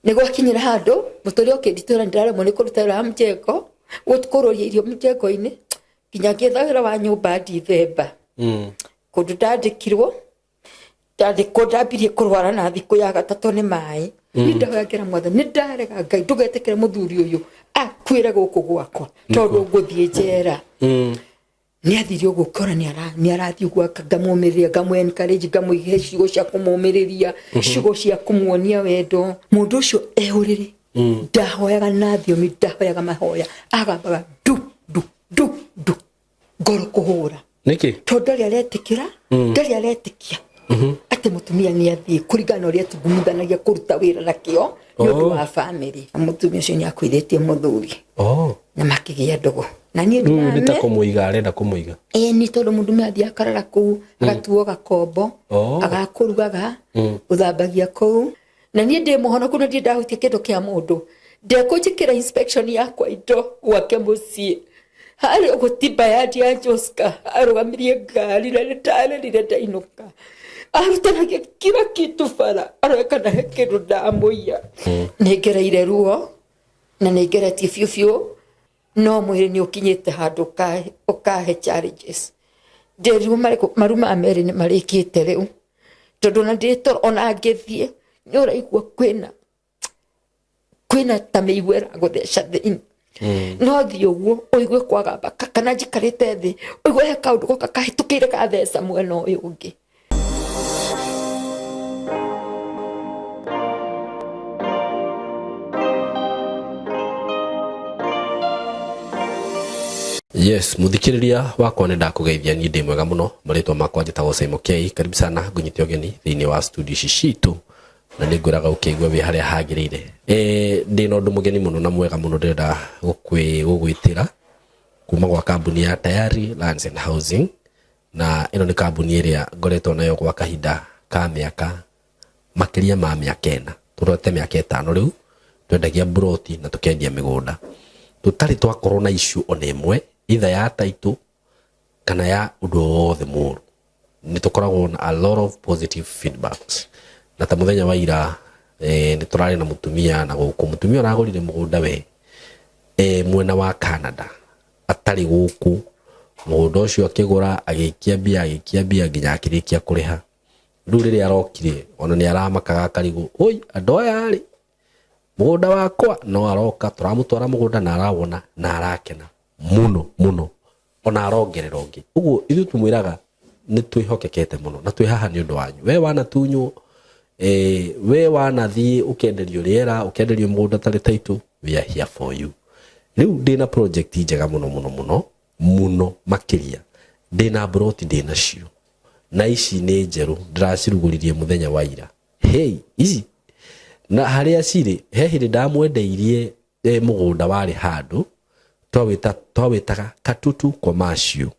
Nĩ gwakinyĩra handũ mũtũrĩre ũkĩnditũra, ndĩraremwo nĩ kũruta wĩra wa mjengo, kũrũria irio mjengo-inĩ, nginya ngĩetha wĩra wa nyũmba Dithemba. Kũndũ ndandĩkirwo, ndandĩkwo ndambirie kũrwara na thikũ ya gatatũ nĩ maĩ. Niĩ ndahoya ngĩra Mwathani, nĩ ndarega Ngai, ndũgetĩkĩre mũthuri ũyũ akuĩre gũkũ gwakwa tondũ ngũthiĩ njera. Nĩ athire ũguo ũkora nĩ arathiĩ ũguo, ngamũmĩrĩria, ngamũ encourage, ngamũhe ciugo cia kũmũmĩrĩria, ciugo cia kũmuonia wendo. Mũndũ ũcio e ũrĩrĩ ndahoyaga na thiomi, ndahoyaga mahoya, agambaga ndu ndu ndu ndu, ngoro kũhũra. Nĩkĩ? Tondũ ndarĩ aretĩkĩra, ndarĩ aretĩkia atĩ mũtumia nĩ athiĩ, kũringana na ũrĩa tungumithanagia kũruta wĩra na kĩo nĩ ũndũ wa bamĩrĩ. Mũtumia ũcio nĩ akuithĩtie mũthuri na makĩgĩa ndũgũ na niĩ. Rĩu nĩ ta kũmũiga arenda kũmũiga. Ĩĩ, nĩ tondũ mũndũ athiĩ akarara kũu, agatuo gakombo, agakũrugaga, gũthambagia kũu, na niĩ ndĩ mũhonoku na ndirĩ ndahutia kĩndũ kĩa mũndũ. Ndekũnjĩkĩra inspection yakwa indo gwake mũciĩ harĩ ũguo timba ya ya Joska arũgamirie ngari na nĩ ndarĩrire ndainũka. Arutanagia kila kitu bara arore kana he kĩndũ ndamũiya. Nĩ ngereire ruo na nĩ ngeretie biũ biũ, no mwĩrĩ nĩ ũkinyĩte handũ ũkahe challenges. Ndĩrirwo maru ma merĩ nĩ marĩkĩte rĩu, tondũ ona ndĩ toro, ona ngĩthiĩ nĩ ũraigua kwĩna ta mĩigua ĩragũtheca thĩinĩ. No thiĩ ũguo ũigue kwagamba, kana njikarĩte thĩ ũigue he kaũndũ goka kahĩtũkĩire gatheca mwena ũyũ ũngĩ. Yes, muthikiriria wakwa, nĩ ndakũgeithia. Niĩ ndĩ mwega mũno. Marĩtwa makwa njĩtagwo Simon K. Karibu sana, ngũnyite ũgeni thĩinĩ wa studio ici citũ na nĩ ngwĩraga ũkĩigua wĩ harĩa hagĩrĩire. Ndĩ na ũndũ mũgeni mũno na mwega mũno ndĩrenda gũgwĩtĩra kuma gwa kambuni ya Tayari Lands and Housing, na ĩno nĩ kambuni ĩrĩa ngoretwo nayo gwa kahinda ka mĩaka makĩria ma mĩaka 4, tũrorete mĩaka 5 rĩu. Twendagia mburoti na tũkendia mĩgũnda, tũtarĩ twakorwo na issue ona ĩmwe, either ya title kana ya ũndũ o wothe mũru. Nĩ tũkoragwo na a lot of positive feedbacks, na ta mũthenya wa ira nĩ tũrarĩ na mũtumia na gũkũ, mũtumia ũragũrire mũgũnda we mwena wa Canada atarĩ gũkũ. Mũgũnda ũcio akĩgũra, agĩikia mbia, agĩikia mbia nginya akĩrĩkia kũrĩha. Rĩu rĩrĩa arokire, ona nĩ aramakaga akarigwo, oi andũ aya rĩ, mũgũnda wakwa? No aroka, tũramũtwara mũgũnda na arawona na arakena mũno mũno, ona arongerera ũngĩ. Ũguo ithuĩ tũmwĩraga nĩ twĩhokekete mũno na twĩ haha nĩ ũndũ wanyu. We wanatunywo, we wanathiĩ ũkenderio rĩera, ũkenderio mũgũnda tarĩ title, we are here for you. Rĩu ndĩna project njega mũno mũno mũno mũno makĩria. Ndĩna mburoti, ndĩ nacio na ici nĩ njerũ, ndĩracirugũririe mũthenya wa ira. Hey, ici na harĩa cirĩ, he hĩndĩ ndamwendeirie mũgũnda warĩ handũ twawĩtaga Katutu Commercial,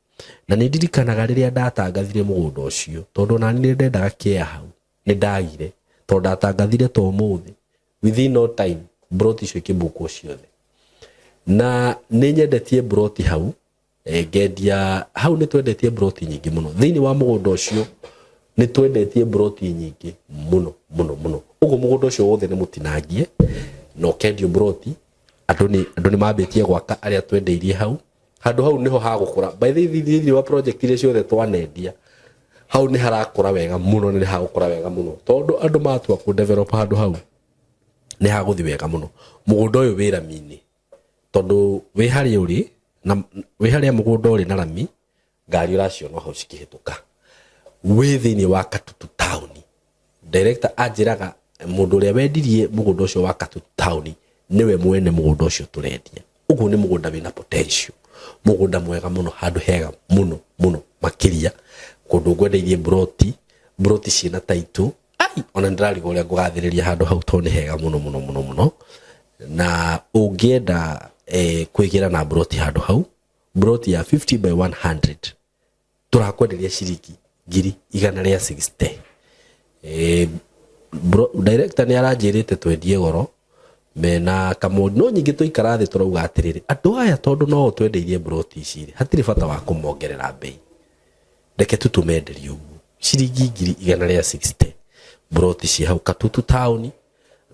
na nĩ ndirikanaga rĩrĩa ndatangathire mũgũnda ũcio, tondũ onani nĩ ndendaga kĩa hau, nĩ ndagire, tondũ ndatangathire ta ũmũthĩ, within no time mburoti icio ikĩmbukwo ciothe. Na nĩ nyendetie mburoti hau, ngendia hau. Nĩ twendetie mburoti nyingĩ mũno thĩinĩ wa mũgũnda ũcio, nĩ twendetie mburoti nyingĩ mũno mũno mũno. Ũguo mũgũnda ũcio wothe nĩ mũtinangie na ũkendio mburoti. Andũ nĩ mambĩtie gwaka arĩa twendeirie hau. Handũ hau nĩho hagũkũra. By the way, thĩinĩ wa project iria ciothe twanendia, hau nĩ harakũra wega mũno, na nĩ hagũkũra wega mũno, tondũ andũ matua kũ develop handũ hau nĩ hagũthi wega mũno. Mũgũnda ũyũ wĩ rami-inĩ, tondũ wĩ harĩa ũrĩ na wĩ harĩa mũgũnda ũrĩ na rami, ngari ũraciona hau cikĩhĩtũka. Wĩ thĩinĩ wa Katutu taũni. Director anjĩraga mũndũ ũrĩa wendirie mũgũnda ũcio wa Katutu taũni nĩwe mwene mũgũnda ũcio tũrendia. Ũguo nĩ mũgũnda wĩna potential, mũgũnda mwega mũno, handũ hega mũno mũno makĩria, kũndũ ngwendeirie mburoti, mburoti ciĩna title. Ai, ona ndĩrarigwo ũrĩa ngũgathĩrĩria handũ hau, tondũ nĩ hega mũno mũno mũno mũno. Na ũngĩenda kwĩgĩra na mburoti handũ hau, mburoti ya 50 by 100, tũrakwenderia ciringi 160,000. Director nĩ aranjĩrĩte twendie goro mena kamũndi, no nyingĩ tũikara thĩ tũrauga atĩrĩrĩ, andũ aya tondũ no twendeirie mburoti ici rĩ, hatirĩ bata wa kũmongerera mbei, reke tu tũmenderie ũguo ciringi 160,000, mburoti ci hau Katutu taũni.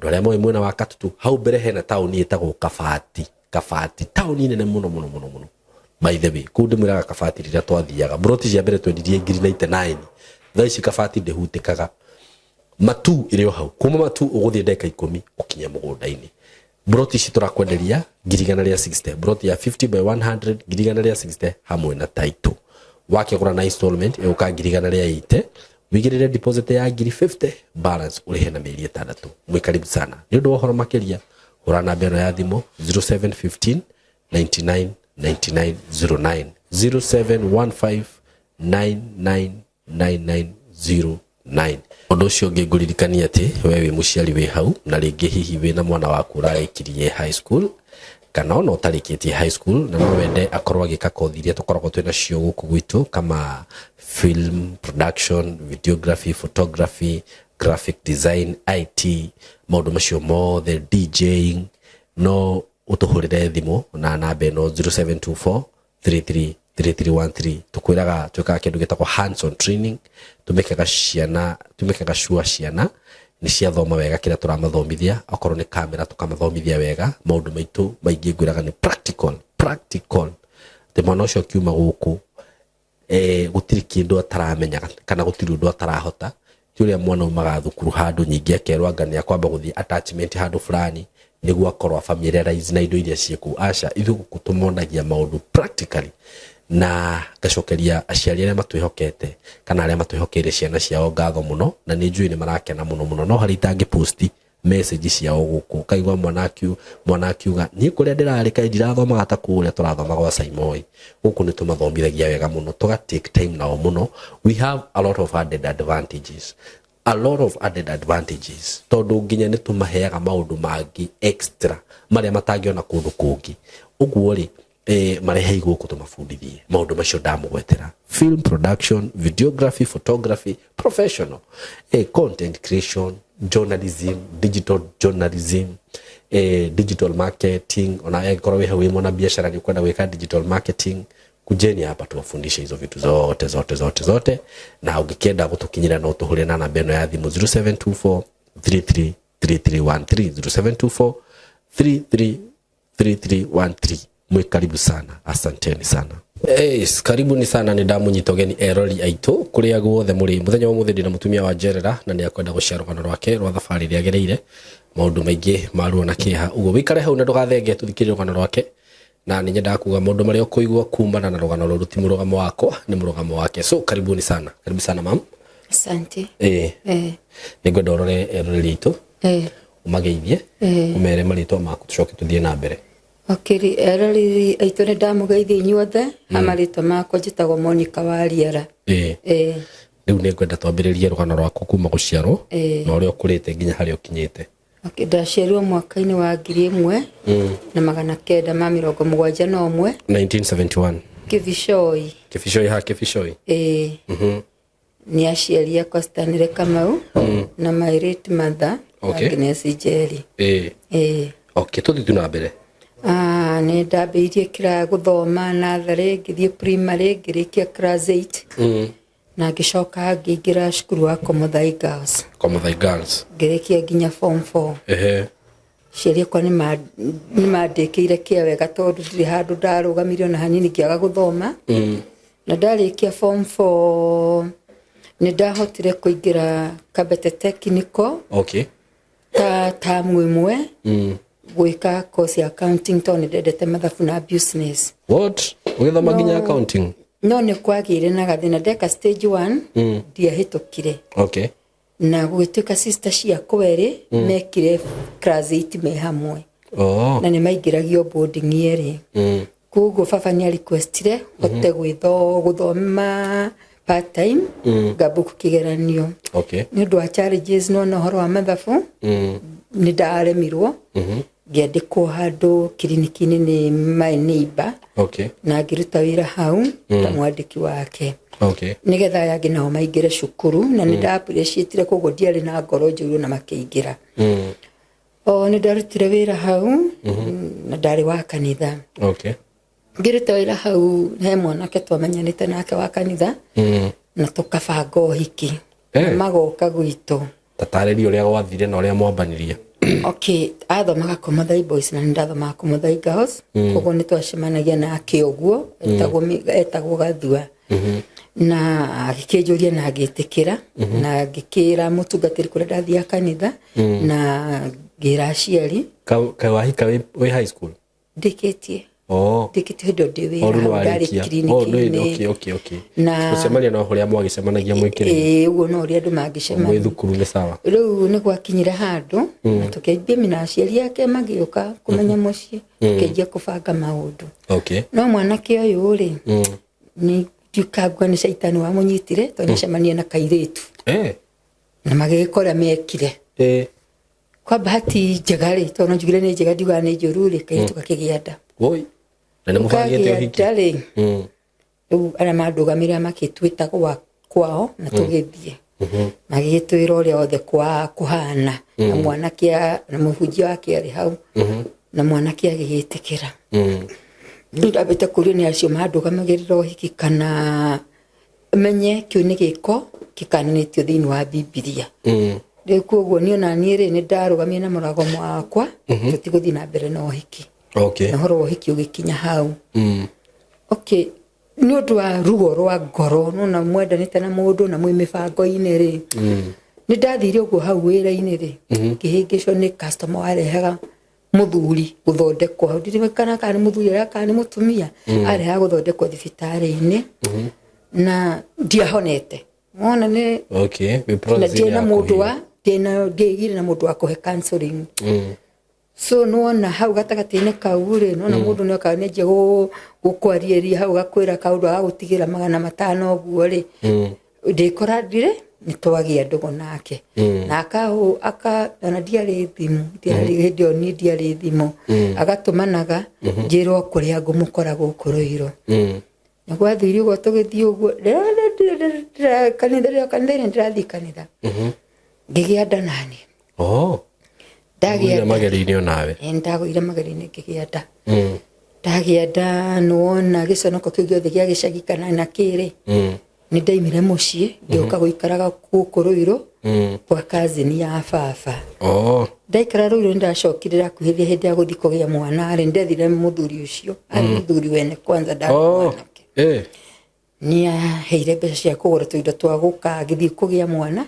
Andũ arĩa moĩ mwena wa Katutu, hau mbere hena taũni ĩtagwo Kabati. Kabati, taũni nene mũno mũno mũno mũno. By the way, kũu ndĩmwĩraga Kabati rĩrĩa twathiaga, mburoti cia mbere twendirie ngiri 99. Thaa ici Kabati ndĩhutĩkaga. Matu ĩrĩ o hau. Kuma Matu ũgũthiĩ ndagĩka 10 ũkinye mũgũnda-inĩ. Mburoti ici tũrakwenderia ngiri igana rĩa 60. Mburoti ya 50 by 100 ngiri igana rĩa 60 hamwe na title. Wakĩgũra na installment ĩgũka ngiri igana rĩa 80. Wĩigĩrĩre deposit ya ngiri 50, balance ũrĩhe na mĩeri 6. Mwĩ karibu sana. Nĩ ũndũ wa ũhoro makĩria, hũra namba ĩno ya thimũ 0715 99 99 09, 0715 99 9909. Ũndũ ũcio ũngĩ ngũririkania atĩ we wĩ mũciari wĩ hau na rĩngĩ hihi wĩna mwana waku ũrarĩkirie high school kana ona ũtarĩkĩtie high school na no wende akorwo agĩka kothi iria tũkoragwo twĩ nacio gũkũ gwitũ kama film production, videography, photography, graphic design, IT, maũndũ macio mothe, DJing, no ũtũhũrĩre thimũ na namba ĩno 0724 33 3313. Tukwĩraga twĩkaga kĩndũ gĩtagwo hands on training, tũmĩkaga ciana, tũmĩkaga sure ciana nĩ ciathoma wega kĩrĩa tũramathomithia. Okorwo nĩ kamera tũkamathomithia wega. Maũndũ maitũ maingĩ ngwĩraga nĩ practical, practical, atĩ mwana ũcio akiuma gũkũ gũtirĩ kĩndũ ataramenya kana gũtirĩ ũndũ atarahota. Ti ũrĩa mwana umaga thukuru handũ nyingĩ akerwo anga nĩ akwamba gũthiĩ attachment handũ fulani nĩguo akorwo familiarize na indo iria ciĩ kũu. Aca, ithuĩ gũkũ tũmonagia maũndũ practically. Na ngacokeria aciari arĩa matwĩhokete kana arĩa matwĩhokeire ciana ciao ngatho mũno, na nĩ njũĩ nĩ marakena mũno mũno. No harĩa itangĩ post message ciao gũkũ, kaigua mwana akiuga niĩ kũrĩa ndĩrarĩ kaĩ ndirathomaga ta kũrĩa tũrathoma gwa Saimoi. Gũkũ nĩ tũmathomithagia wega mũno, tũga take time nao mũno. We have a lot of added advantages, a lot of added advantages, tondũ nginya nĩ tũmaheaga maũndũ mangĩ extra marĩa matangĩona kũndũ kũngĩ. Ũguo rĩ, marehei gũkũ tũmabundithie maũndũ macio ndamũgwetera: film production, videography, photography, professional, content creation, journalism, digital journalism, digital marketing. Ona angĩkorwo wĩ hau wĩ mwana biacara nĩ ũkwenda gwĩka digital marketing, kujeni hapa tuwafundishe hizo vitu zote zote zote zote. Na ũngĩkĩenda gũtũkinyĩra no tũhũre na namba ĩno ya thimũ 0724 33 3313, 0724 33 3313. Mwĩ karibu sana, asanteni sana. Yes, karibuni sana, nĩ ndamunyita ũgeni erori aitũ kũrĩa guothe mũrĩ. Mũthenya wa ũmũthĩ ndĩna mũtumia wa njerera na nĩ akwenda gũshare rũgano rwake rwa thabarĩ ĩrĩa agereire, maũndũ maingĩ ma ruo na kĩeha. Ũguo wĩikare hau na ndũgathenge, tũthikĩrĩrie rũgano rwake. Na nĩ nyendaga kuga maũndũ marĩa ũkũigua kumana na rũgano rũrũ ti mũrũgamo wakwa, nĩ mũrũgamo wake. So karibuni sana, karibu sana mam. Asante. Nĩ ngwenda ũrore eroreri aitũ, ũmageithie, ũmere marĩtwa maku, tũcoke tũthiĩ na mbere. Okay, eroreri aitũ, nĩ ndamũgeithia inyuothe. Ha marĩtwa makwa njĩtagwo Monica Wariara. Rĩu nĩ ngwenda twambĩrĩrie rũgano rwaku kuma gũciarwo na ũrĩa ũkũrĩte nginya harĩa ũkinyĩte. Okay, ndaciarirwo mwaka-inĩ wa 1971. 1971. Kĩbicoi. Kĩbicoi, ha Kĩbicoi? Ĩĩ. Nĩ aciari akwa Stanley Kamau na my late mother, Agnes Njeri. Ĩĩ. Okay, tũthiĩ tu na mbere. Ah, nĩ ndambĩrĩirie kĩra gũthoma natharĩ, ngĩthiĩ primary, ngĩrĩkia class 8 na ngĩcoka ngĩingĩra cukuru wa Komothai Girls. Komothai Girls. Ngĩrĩkia nginya form 4. Aciari akwa nĩ mandĩkĩire kĩa wega tondũ ndirĩ handũ ndarũgamire ona hanini ngĩaga gũthoma. Na ndarĩkia form 4 nĩ ndahotire kũingĩra Kabete Technical ta tamu ĩmwe gwĩka course ya accounting tondũ nĩ ndendete mathabu na business. What, ũgĩthoma nginya accounting? No nĩ kwagĩire na gathĩna, ndeka stage 1 ndiahĩtũkire. Na gũgĩtuĩka sister ciakwa erĩ mekire class 8 me hamwe na nĩ maingĩragio boarding erĩ. Koguo baba nĩ requestire hote gũthoma part time, ngabook kĩgeranio. Nĩ ũndũ wa challenges no na ũhoro wa mathabu nĩ ndaremirwo, ngĩandĩkwo handũ kiriniki-inĩ nĩ my neighbor na ngĩruta wĩra hau ta mwandĩki wake nĩgetha aya angĩ nao maingĩre cukuru, na nĩ nda-appreciatire, koguo ndiarĩ na ngoro njũru na makĩingĩra. O nĩ ndarutire wĩra hau na ndarĩ wa kanitha. Ngĩruta wĩra hau he mwanake twamenyanĩte nake wa kanitha na tũkabanga ũhiki na magoka gwitũ. Tatarĩria ũrĩa gwathire na ũrĩa mwambanirie. Okay, athomaga Komothai Boys na nĩ ndathomaga Komothai Girls. Koguo nĩ twacemanagia nake ũguo, etagwo Gathua. Na agĩkĩnjũria na ngĩtĩkĩra, na ngĩkĩra mũtungatĩri kũrĩa ndathiaga kanitha, na ngĩra aciari. Wahika wĩ high school? Ndĩkĩtie. Oh. Ndĩkĩtie hĩndĩ ĩyo ndĩ Oh, wĩra rĩu hau ndarĩ nĩwarĩkia. Oh, kiriniki-inĩ. okay. Na Gũcemania no kũrĩa mwagĩcemanagia mwĩ kĩrĩma. Ĩĩ, ũguo no ũrĩa andũ Mwĩ mangĩcemania. thukuru nĩ sawa. Rĩu nĩ gwakinyire handũ na tũkĩambia na aciari ake magĩũka kũmenya mũciĩ, tũkĩanjia kũbanga maũndũ. No mwanake ũyũ rĩ, nĩ ndiũkangua nĩ caitani wamũnyitire, tondũ nĩacemania na kairĩtu. Na magĩgĩkora mekire. Kwa bahati njega rĩ, tondũ no njugire nĩ njega, ndiugaga nĩ njũru rĩ, kairĩtu gakĩgĩa nda. Woi. Na nĩ mũbangĩte Kagĩa ũhiki? nda rĩ, rĩu arĩa mandũgamĩrĩra makĩtwĩta gwa kwao na tũgĩthiĩ. Magĩgĩtwĩra ũrĩa othe kwa kũhana, na mwanake na mũhunjia wake arĩ hau, na mwanake agĩgĩtĩkĩra. Rĩu ndambĩte kũrio nĩ acio mandũgamagĩrĩra ũhiki kana menye kĩu nĩ gĩko gĩkananĩtio thĩinĩ wa Bibilia. Rĩu koguo niĩ ona niĩ rĩ, nĩ ndarũgamire na mũragomo wakwa, tũtigũthiĩ na mbere na ũhiki. Na ũhoro wa ũhiki ũgĩkinya hau. Okay, nĩ ũndũ wa ruo rwa ngoro, nona mwendanĩte na mũndũ na mwĩ mĩbango-inĩ rĩ, nĩ ndathire ũguo hau wĩra-inĩ rĩ, ngĩhĩngĩcwo nĩ customer warehaga mũthuri gũthondekwo hau, ndirikana kana nĩ mũthuri arĩa kana nĩ mũtumia, arehaga gũthondekwo thibitarĩ-inĩ, na ndiahonete. Wona nĩ Okay, wĩ na process ndiarĩ na ya mũndũ wa kũheal. ndiaigire na mũndũ wa kũhe counseling. So nĩwona hau gatagatĩ-inĩ kau rĩ, nĩwona mũndũ nĩokaga nĩanjia gũkwarĩria hau, gakwĩra kaũndũ agagũtigĩra 500 ũguo rĩ, ndĩkora ndirĩ nĩ twagĩa ndũgũ nake. Na aka ona ndiarĩ thimũ, ndiarĩ hĩndĩ ĩyo niĩ ndiarĩ thimũ. Agatũmanaga njĩrwo kũrĩa ngũmũkora gũkũ Rũirũ. Na gwathire ũguo tũgĩthiĩ ũguo, kanitha, kanitha-inĩ ndĩrathiĩ kanitha. Ngĩgĩa nda nani. Oh. Ndagĩa Ndagĩa magerio-inĩ onawe. Ĩ, ndagũire magerio-inĩ ngĩgĩa nda. Ndagĩa nda nĩwona gĩconoko kĩu gĩothe gĩa gĩcagi kana na kĩrĩ. Nĩ ndaimire mũciĩ ngĩũka gũikaraga gũkũ Rũirũ kwa cousin ya baba. Oh. Ndaikara Rũirũ nĩ ndacokire ndakuhĩrĩria hĩndĩ ya gũthiĩ kũgĩa mwana rĩ, ndethire mũthuri ũcio, arĩ mũthuri wene kwanza ndarĩ mwanake. Nĩ aheire mbeca cia kũgũra tũindo twa gũka ngĩthiĩ kũgĩa mwana,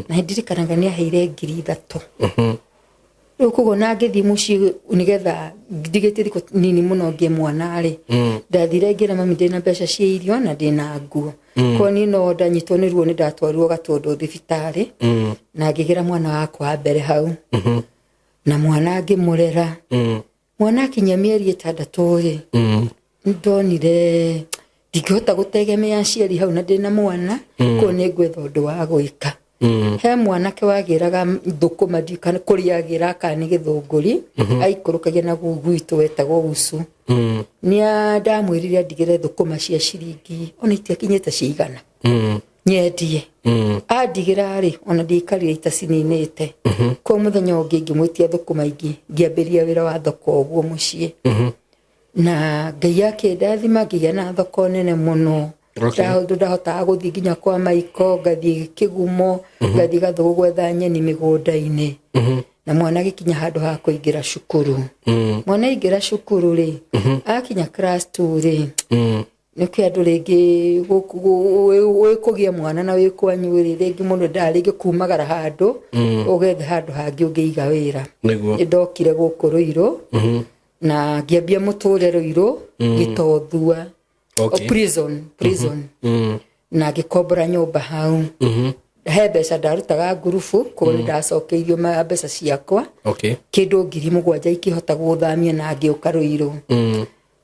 na ndirikanaga nĩ aheire 3,000. Rĩu koguo na ngĩthiĩ mũciĩ nĩgetha ndigĩtie thikũ nini mũno ngĩe mwana rĩ, ndathire ngĩra mami ndĩna mbeca cia irio na ndĩna nguo. Koguo niĩ no ndanyitwo nĩ ruo nĩ ndatwarirwo Gatũndũ thibitarĩ, na ngĩgĩra mwana wakwa wa mbere hau. Na mwana ngĩmũrera. Mwana akinyia mĩeri 6 rĩ, ndonire ndingĩhota gũtegemea aciari hau na ndĩna mwana, koguo nĩ ngwetha ũndũ wa gwĩka. He mwanake wagĩraga thũkũma, ndiũĩ kana kũrĩa agĩraga kana nĩ gĩthũngũri, aikũrũkagia na gwitũ wetagwo Ucu. Nĩ ndamwĩrire andigĩre thũkũma cia ciringi ona itiakinyĩte cia 100. Nyendie. Andigĩra rĩ, ona ndiaikarire itacininĩte. Koguo mũthenya ũngĩ ngĩmwĩtia thũkũma ingĩ, ngĩambĩrĩria wĩra wa thoko ũguo mũciĩ. Na Ngai akĩndathima ngĩgĩa na thoko nene mũno. Ndahotaga gũthiĩ nginya kwa Maiko, ngathiĩ Kĩgumo, ngathiĩ Gathũgũ gwetha nyeni mĩgũnda-inĩ. Na mwana agĩkinya handũ ha kũingĩra cukuru. Mwana aingĩra cukuru rĩ, akinya class 2 rĩ, nĩ kwĩ andũ rĩngĩ wĩ kũgĩa mwana na wĩ kwanyu rĩ, rĩngĩ mũndũ endaga rĩngĩ kumagara handũ, ũgethe handũ hangĩ ũngĩiga wĩra. Nĩ ndokire gũkũ Rũirũ, na ngĩambia mũtũrĩre Rũirũ, gĩtothua. Prison. Na ngĩkombora nyũmba hau. He mbeca ndarutaga ngurubu, koguo nĩ ndacokeirio mbeca ciakwa. Kĩndũ 7,000 ikĩhota gũthamia na ngĩũka Rũirũ.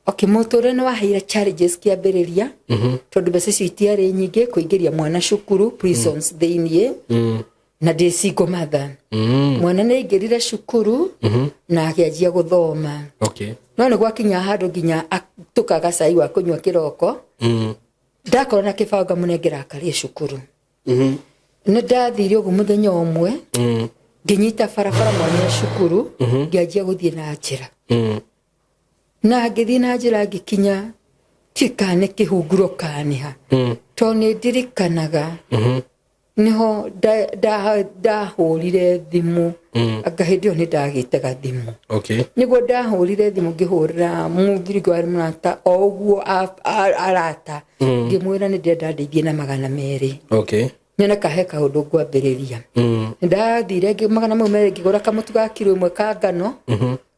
Okay, mũtũrĩre nĩ waheire challenges kĩambĩrĩria, tondũ mbeca icio itiarĩ nyingĩ kũingĩria mwana cukuru prisons thĩiniĩ, na ndĩ single mother. Mwana nĩ aingĩrire cukuru na akĩanjia gũthoma. No nĩ gwakinya handũ nginya tũkaga cai wa kũnyua kĩroko. Ndakorwo na kĩbaũ ngamũnengera akarĩe cukuru. Nĩ ndathire ũguo mũthenya ũmwe, ngĩnyita barabara mwanya cukuru, ngĩanjia gũthiĩ na njĩra. Na ngĩthiĩ na njĩra ngĩkinya ndiũĩ kana nĩ kĩhunguro kana nĩ ha. Tondũ nĩ ndirikanaga. Niho ndahũrire thimũ, anga hĩndĩ ĩyo nĩ ndagĩte gathimũ. Nĩguo ndahũrire thimũ, ngĩhũrĩra mũthuri warĩ mũrata o ũguo, arata, ngĩmwĩra nĩ ndĩrenda ndeithie na 200. Nyone kahe kaũndũ ngwambĩrĩria. Nĩ ndathire 200 ngĩgũra kamũtu ga kiro 1 ka ngano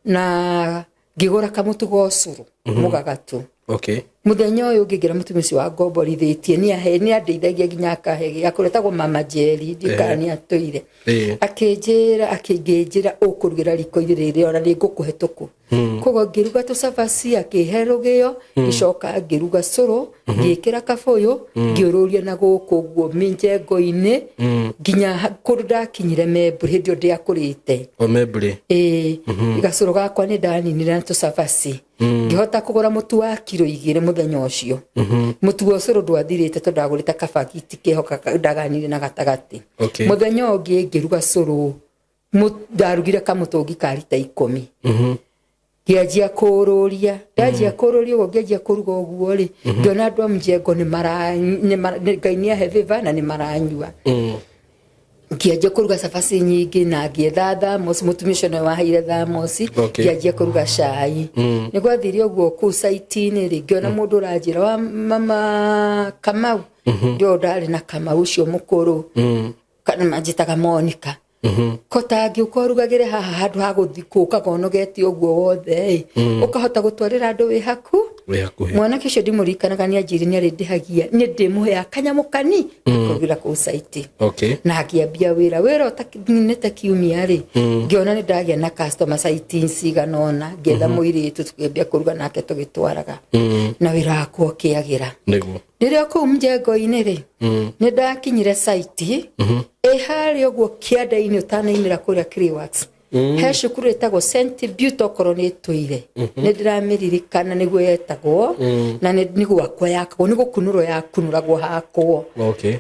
na ngĩgũra kamũtu ga ũcũrũ mũgagatu. Mũthenya ũyũ ũngĩ ngĩra mũtumia ũcio wa ngomborithĩtie nĩ andeithagia nginya akahe gĩa kũrĩa, etagwo Mama Njeri, ndikana nĩ atũire. Akĩnjĩra, akĩngĩnjĩra ũkũrugĩra riko-inĩ rĩrĩ ona nĩ ngũkũhe tũkũ. Koguo ngĩruga tũcabaci, akĩhe rũgĩo, ngĩcoka ngĩruga cũrũ, ngĩkĩra kabũyũ, ngĩũrũria na gũkũ ũguo mĩnjengo-inĩ nginya kũndũ ndakinyire Memburi. Hĩndĩ ĩyo ndiakũrĩte. O Memburi. Ĩĩ, gacũrũ gakwa nĩ ndaninire na tũcabaci. Ngĩhota kũgũra mũtu wa kiro 2 mũthenya ũcio. Mũtu wa ũcũrũ ndwathirĩte tondũ ndagũrĩte kabagiti keho ndaganire na gatagatĩ. Mũthenya ũngĩ ngĩruga cũrũ, ndarugire kamũtũngi ka rita 10. Ngĩanjia kũũrũria, ndanjia kũũrũria ũguo, ngĩanjia kũruga ũguo rĩ, ngĩona andũ a mjengo nĩ mara Ngai nĩ ahe favor na nĩ maranyua. Ngĩanjia kũruga cabaci nyingĩ na ngĩetha thamosi. Mũtumia ũcio nĩwe waheire thamosi. Ngĩanjia kũruga cai. Nĩ gwathire ũguo kũu site-inĩ rĩ, ngĩona mũndũ ũranjĩra wa mama Kamau ndio ndarĩ na Kamau ũcio mũkũrũ, kana manjĩtaga Monica, ko tangĩũka ũrugagĩre haha handũ ha gũthiĩ kũkaga ũnogete ũguo wothe ĩ, ũkahota gũtwarĩra andũ wĩ haku. Wĩ hakuhĩ. Mwanake ũcio ndimũririkanaga, nĩ anjĩrire nĩ arĩndĩhagia, nĩ ndĩmũheaga kanyamũ kani kũrugĩra kũu site. Na ngĩambia wĩra ũtaninĩte kiumia rĩ, ngĩona nĩ ndagĩa na customer site cigana ũna. Ngĩetha mũirĩtu, tũkĩambia kũruga nake, tũgĩtwaraga, na wĩra wakwa ũkĩagĩra. Rĩrĩa kũu mjengo-inĩ rĩ, nĩ ndakinyire site ĩ harĩa ũguo kĩanda-inĩ ũtanaimĩra kũrĩa Clearworks, he cukuru ĩtagwo St Beauty, okorwo nĩ ĩtũire nĩ ndĩramĩririkana nĩguo yetagwo, na nĩ gwakwa yakagwo, nĩ gũkunũrwo yakunũragwo hakwo.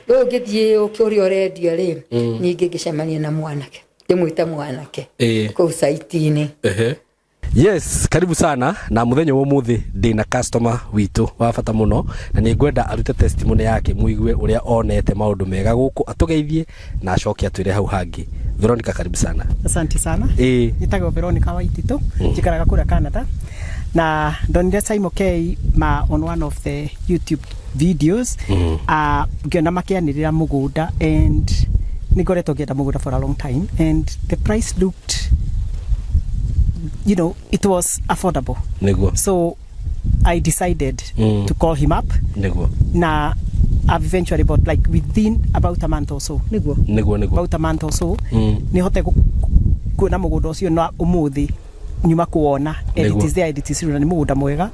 Rĩu ngĩthiĩ ũrĩa ũrendia rĩ, ningĩ ngĩcemania na mwanake, ndĩmwĩte mwanake, kũu site-inĩ. Yes, karibu sana. Na muthenya wa umuthi ndina customer witũ wa bata muno, na nĩ ngwenda arute testimony yake muigue uria onete maundu mega guku, atugeithie na acoke atwire hau hangi. Veronica, karibu sana. Asante sana. Njĩtagwo Veronica Waititũ, njikaraga kũrĩa Canada, na ndonire Simon K ma on one of the YouTube videos, ngĩona makĩanĩrĩra mũgũnda, and nĩ ngoretwo ngĩenda mũgũnda for a long time, and the price looked, it was affordable. So I decided to call him up. Na I've eventually bought, like, within about a month or so, nĩguo? Niguo. About a month or so nĩ hote kuona mũgũnda ũcio, na ũmũthĩ nyuma kuwona and it is there and it is real, na nĩ mũgũnda mwega.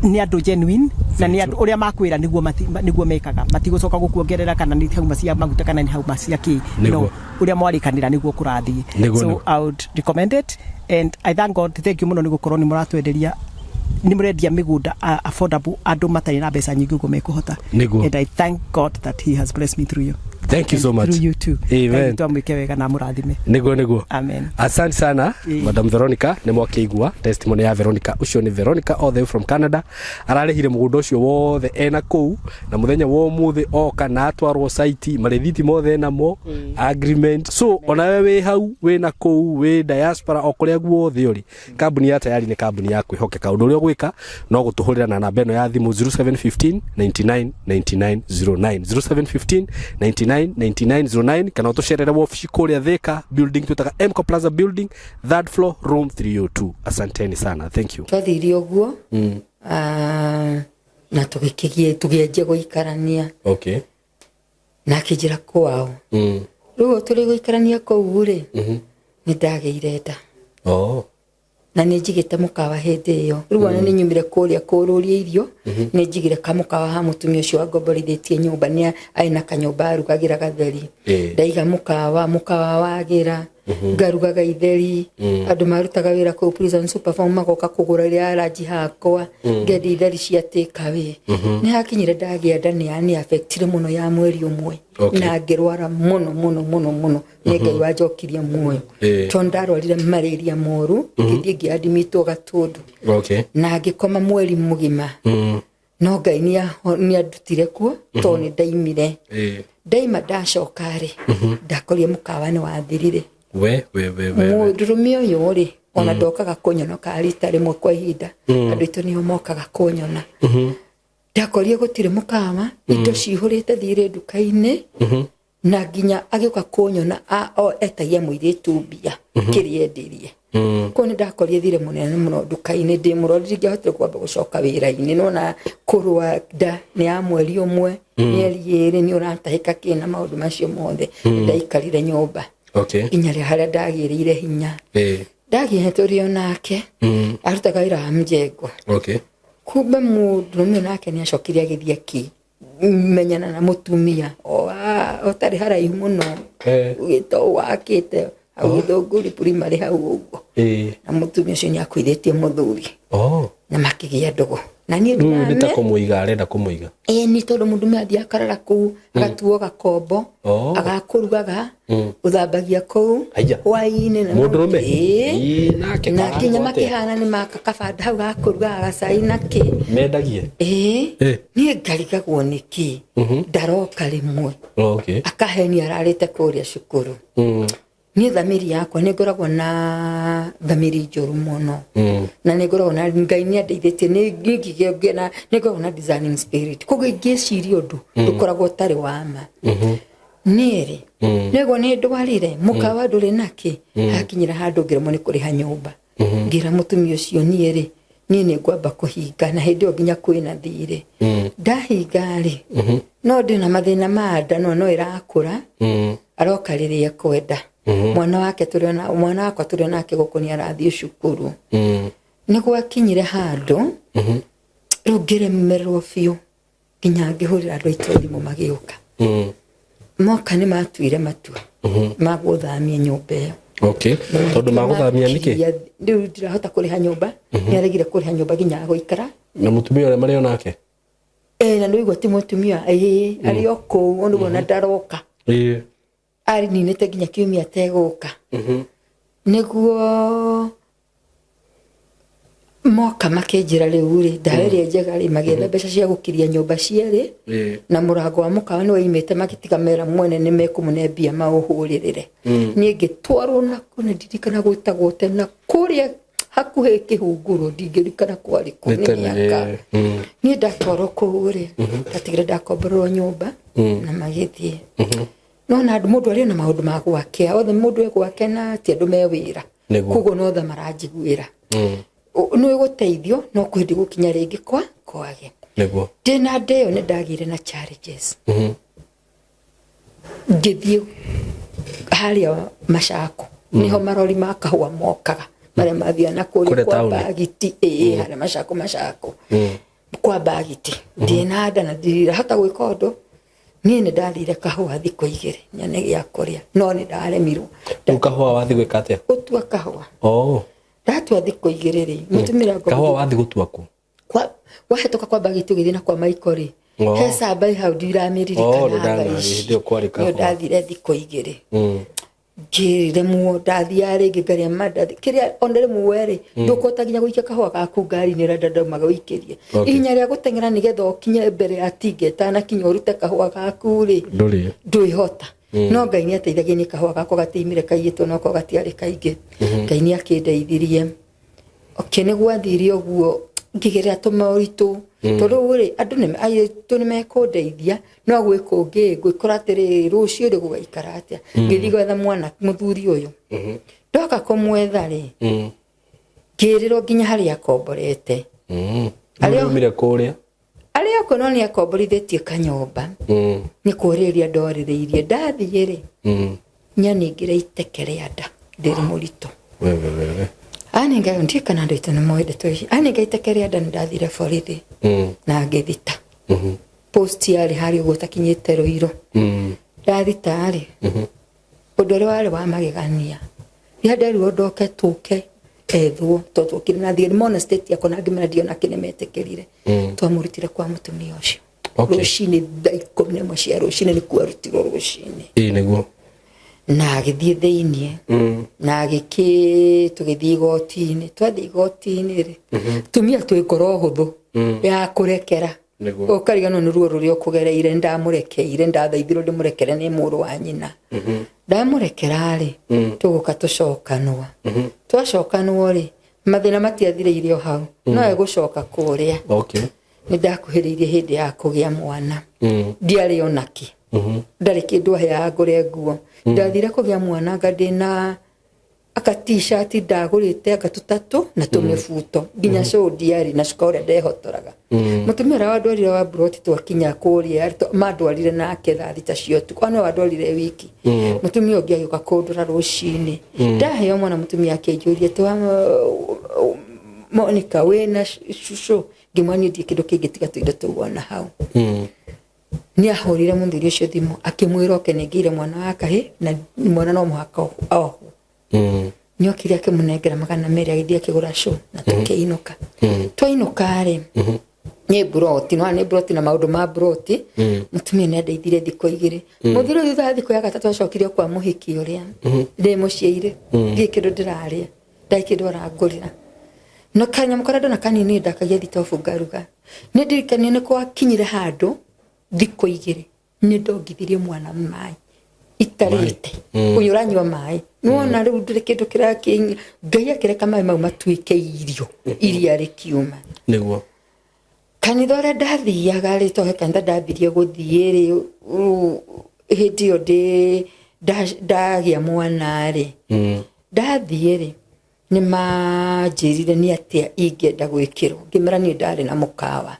Nĩ andũ genuine na nĩ andũ ũrĩa makwĩra nĩguo nĩguo mekaga, matigũcoka gũkuongerera kana nĩ hauma cia maguta kana nĩ hauma cia kĩ. No ũrĩa mwarĩkanĩra nĩguo kũrathiĩ. So I would recommend it and I thank God. Thank you mũno nĩ gũkorwo nĩ mũratwenderia, nĩ mũrendia mĩgũnda affordable, andũ matarĩ na mbeca nyingĩ ũguo mekũhota. And I thank God that he has blessed me through you. Thank you And so much. through you too. Amen. Ngai witũ amwĩke wega na amũrathime. Niguo. Amen. Asante sana. Madam Veronica, nĩ mwakĩigua testimony ya Veronica. Ũcio nĩ Veronica all the way from Canada, ararĩhire mũgũnda ũcio wothe ena kũu, na mũthenya wa ũmũthĩ oka na atwarwo site, marĩthiti mothe enamo, agreement. So onawe wĩ hau, wĩ na kũu, wĩ diaspora, o kũrĩa guothe ũrĩ, kambuni ya Tayari nĩ kambuni ya kwĩhokeka. Ũndũ ũrĩa ũgwĩka no gũtũhũrĩra na namba ĩno ya thimũ, 0715 99 99 09, 0715 99 99 09, kana ũtũcerere wabici kũrĩa Thika building, twĩtaga Mco Plaza building, third floor, room 302. Asanteni sana, thank you. Twathire ũguo. Ah, na tũgĩkĩgĩa, tũgĩanjia gũikarania. Na akĩnjĩra kwao. Rĩu tũrĩ gũikarania kũu rĩ, nĩ ndagĩire nda. Na nĩ njigĩte mũkawa hĩndĩ ĩyo. Rĩu ona nĩ nyumire kũrĩa kũrũria irio, nĩ njigire kamũkawa ha mũtumia ũcio wangomborithĩtie nyũmba, nĩ arĩ na kanyũmba arugagĩra gatheri. Ndaiga mũkawa, mũkawa wagĩra, ngarugaga itheri, andũ marutaga wĩra kũu prison superform magoka kũgũra ĩrĩa aranji hakwa, ngendia itheri cia take away. Nĩ hakinyire ndagĩa nda, nĩ affectire mũno ya mweri 1. Na ngĩrwara mũno mũno mũno mũno, nĩ Ngai wanjokirie muoyo. Tondũ ndarwarire malaria moru, ngĩthiĩ ngĩadimitwo Gatũndũ. Na ngĩkoma mweri mũgima. No Ngai nĩandutire kuo tondũ nĩ ndaimire. Ndaima ndacoka rĩ, ndakorire mũkawa nĩ wathirire. We we we we. Mũndũrũme ũyũ rĩ, ona ndokaga kũnyonoka rita rĩmwe kwa ihinda, andũ aitũ nĩo mokaga kũnyona. Ndakorire gũtirĩ mũkawa, indo cihũrĩte thirĩ nduka-inĩ, na nginya agĩũka kũnyona etagia mũirĩtu mbia kĩrĩa endirie. Koguo nĩ ndakorire thirĩ mũnene mũno nduka-inĩ, ndĩ mũrwaru, ndingĩahotire kwamba gũcoka wĩra-inĩ. Nona kũrũa nda nĩ ya mweri ũmwe, mĩeri 2 nĩ ũratahĩka kĩ na maũndũ macio mothe. Ndaikarire nyũmba nginya rĩa harĩa ndagĩrĩire hinya. Ndagĩire tũrĩ o nake, arutaga wĩra wa mjengo. Kumbe mũndũrũme nake nĩ acokire agĩthiĩ akĩmenyana na mũtumia ũtarĩ haraihu mũno, ũgĩtwo wakĩte hau Gĩthũngũri primary hau ũguo. Na mũtumia ũcio nĩ akuithĩtie mũthuri. Na makĩgĩa ndũgũ. Na niĩ Rĩu nĩ ta kũmũiga arenda kũmũiga. Ĩĩ, nĩ tondũ mũndũrũme athiĩ akarara kũu, agatuo gakombo, agakũrugaga, ũthambagia kũu hwaĩ-inĩ na Mũndũrũme? Ĩĩ. Ĩĩ, nake Na nginya karakwo atĩa? makĩhana nĩ maka kabanda hau gakũrugaga gacai na kĩ. Mendagie? Ĩĩ. Niĩ ngarigagwo nĩkĩ ndaroka rĩmwe. Akahenia ararĩte kũrĩa cukuru. Niĩ thamiri yakwa nĩ ngoragwo na thamiri njũru mũno. Na nĩ ngoragwo na Ngai nĩ andeithĩtie, nĩ ngĩgĩa na nĩ ngoragwo na discerning spirit. Koguo ingĩciria ũndũ ndũkoragwo ũtarĩ wa ma. Niĩ rĩ, nĩguo nĩ ndwarire mũkawa ndũrĩ nakĩ, hakinyĩra handũ ngĩremwo nĩ kũrĩha nyũmba. Ngĩra mũtumia ũcio niĩ rĩ, niĩ nĩ ngwamba kũhinga, na hĩndĩ ĩyo nginya kwĩna thirĩ. Ndahinga rĩ, no ndĩna mathĩna ma nda, no ĩrakũra. Aroka rĩrĩa ekwenda. Mwana wake tũrĩ ona, mwana wakwa tũrĩ onake gũkũ nĩ arathiĩ cukuru. Nĩ gwakinyire handũ, rĩu ngĩremererwo biũ, nginya ngĩhũrĩra andũ aitũ thimũ magĩũka. Moka nĩ matuire matua ma gũthamia nyũmba ĩyo. Tondũ magũthamia nĩkĩ? Rĩu ndirahota kũrĩha nyũmba. Nĩ aregire kũrĩha nyũmba nginya agũikara. Na mũtumia ũrĩa marĩ onake? Na nĩ ũigua ti mũtumia, arĩ o kũu, o nĩguo na ndaroka. Arininĩte nginya kiumia ategũka. Nĩguo moka makĩnjĩra rĩu rĩ, ndawa ĩrĩa njega rĩ, magĩetha mbeca cia gũkiria nyũmba cierĩ, na mũrango wa mũkawa nĩ waimĩte, magĩtiga mera mwene nĩ mekũmũne mbia maũhũrĩrĩre. Niĩ ngĩtwarwo na kũ, nĩ ndirikana gwĩtagwo tene, na kũrĩa hakuhĩ kĩhunguro, ndingĩririkana kwarĩ kũ, nĩ mĩaka. Niĩ ndatwarwo kũu rĩ, ndatigire ndakomborerwo nyũmba, na magĩthiĩ. No na mũndũ arĩ na maũndũ ma gwake, othe mũndũ e gwake na ti andũ me wĩra. Koguo no othe maranjiguĩra. Nĩ ũgũteithio, no kwĩ hĩndĩ gũkinya rĩngĩ kwage. Ndĩna nda ĩyo nĩ ndagĩire na challenges. Ngĩthiĩ harĩa Machako, nĩho marori ma kahũa mokaga, marĩa mathiaga na kũrĩa Kũrĩa kwa taũni. Bagiti, harĩa Machako, Machako. Kwa Bagiti. Ndĩna nda na ndirahota gwĩka ũndũ. Niĩ nĩ ndathire kahũa thikũ 2 nyone gĩa kũrĩa, no nĩ ndaremirwo. Rĩu kahũa wathiĩ gwĩka atĩa? Gũtua kahũa. Ndatua thikũ 2 rĩ, mũtumia ngombo. Kahũa wathiĩ gũtua kũ? Wahĩtũka kwa Bagiti ũgĩthiĩ na kwa Maiko rĩ, he camba hau ndiramĩririkana Nĩ thaa ndamenya, ici. hĩndĩ ĩyo kwarĩ kahũa. Nĩyo ndathire thikũ 2. Ngĩremwo, ndathiaga rĩngĩ ngarĩa mandathi. Kĩrĩa ona rĩmwe rĩ, ndũkũhota nginya gũikia kahũa gaku ngari-inĩ ũrĩa ndaumaga ũikĩrie. Ihinya rĩa gũteng'era nĩgetha ũkinye mbere ya tinga ĩtanakinya ũrute kahũa gaku rĩ, Ndũrĩ. ndwĩhota. No Ngai nĩ ateithagia, niĩ kahũa gakwa gatiaimire kaiyĩtwo, no korwo gatiarĩ kaingĩ. Ngai nĩ akĩndeithirie. Okay, nĩ gwathire ũguo ngĩgerera tũmoritũ. Tondũ rĩu rĩ, andũ nĩ, airĩtu nĩ mekũndeithia, no gwĩ kũngĩ ngwĩkora atĩrĩrĩ, rũciũ rĩ gũgaikara atĩa. Ngĩthiĩ gwetha mwana mũthuri ũyũ. Ndoka kũmwetha rĩ, ngĩrĩrwo nginya harĩa akomborete. Arĩa umire kũrĩa? Arĩa kuo no nĩ akomborithĩtie kanyũmba. Nĩ kũrĩrĩria ndorĩrĩirie. Ndathiĩ rĩ, nyaningĩre iteke rĩa nda, ndĩrĩ mũritũ. We, we, we, we. Anenga, ndiĩ kana andũ aitũ nĩ moĩ ndeto ici. Anenga iteke rĩa nda, nĩ ndathire borithi. Na ngĩthita. Post yarĩ harĩa ũguo takinyĩte Rũirũ. Ndathita rĩ, ũndũ ũrĩa warĩ wa magegania, rĩrĩa nderirwo ndoke tũke ethwo, tondũ twokire na thigari mona state yakwa na ngĩmera ndiona kĩ, nĩmetĩkĩrire. Twamũrutire kwa mũtumia ũcio. Rũcinĩ thaa 11 cia rũcinĩ nĩkuo arutirwo rũcinĩ. Ĩĩ, nĩguo. Na agĩthiĩ thĩiniĩ. Na agĩkĩ, tũgĩthiĩ igoti-inĩ. Twathiĩ igoti-inĩ rĩ, tumia twĩ ngoro hũthũ ya kũrekera. Nĩguo. Ũkariganwo nĩ ruo rũrĩa ũkũgereire. Ndamũrekeire, ndathaithirwo ndĩmũrekere nĩ mũrũ wa nyina. Ndamũrekera rĩ, tũgũka tũcokanwo. Twacokanwo rĩ, mathĩna matiathirĩire o hau, no egũcoka kũrĩa. Nĩ ndakuhĩrĩirie hĩndĩ ya kũgĩa mwana. Ndiarĩ onakĩ, ndarĩ kĩndũ aheaga ngũre nguo. Ndathire kũgĩa mwana anga ndĩna aka T-shirt ndagũrĩte anga tũtatũ na tũmĩbuto, nginya cũũ ndiarĩ na cuka ũrĩa ndehotoraga. Mũtumia ũrĩa wandwarire wa mburoti, twakinya kũrĩa mandwarire nake thaa 6 cia ũtukũ, ona wandwarire wiki. Mũtumia ũngĩ agĩũka kũndora rũcinĩ ndaheo mwana. Mũtumia akĩnjũria atĩ wa Monica, wĩna cucu? Ngĩmwĩra niĩ ndirĩ kĩndũ kĩngĩ tiga tũindo tũu ona hau. Nĩ ahũrire mũthuri ũcio thimũ akĩmwĩra oke, nĩngĩire mwana wa kahĩ na mwana no mũhaka ohwo. Nĩ okire akĩmũnengera 200, agĩthiĩ akĩgũra cũ na tũkĩinũka. Twainũka rĩ, nĩ mburoti no nĩ mburoti na maũndũ ma mburoti. Mũtumia nĩ andeithirie thikũ 2. Mũthuri ũyũ thutha wa thikũ ya gatatũ acokire kwa mũhiki ũrĩa ndĩ mũciĩire. Ndirĩ kĩndũ ndĩrarĩa, ndarĩ kĩndũ arangũrĩra, na kanyamũ karĩa ndona kanini ndakagia thitobu ngaruga. Nĩ ndirikania nĩ gwakinyire handũ thikũ 2 nĩ ndongithirie mwana maĩ itarĩte. Ũyũ ũranyua maĩ nĩwona rĩu ndĩrĩ kĩndũ kĩrakĩ. Ngai akĩreka maĩ mau matuĩke irio, iria rĩkiuma. Kanitha ũrĩa ndathiaga rĩ, to he kanitha ndambirie gũthiĩ rĩ, hĩndĩ ĩyo ndĩ ndagĩa mwana rĩ, ndathiĩ rĩ, nĩ manjĩrire nĩ atĩa ingĩenda gwĩkĩrwo. Ngĩmera niĩ ndarĩ na mũkawa,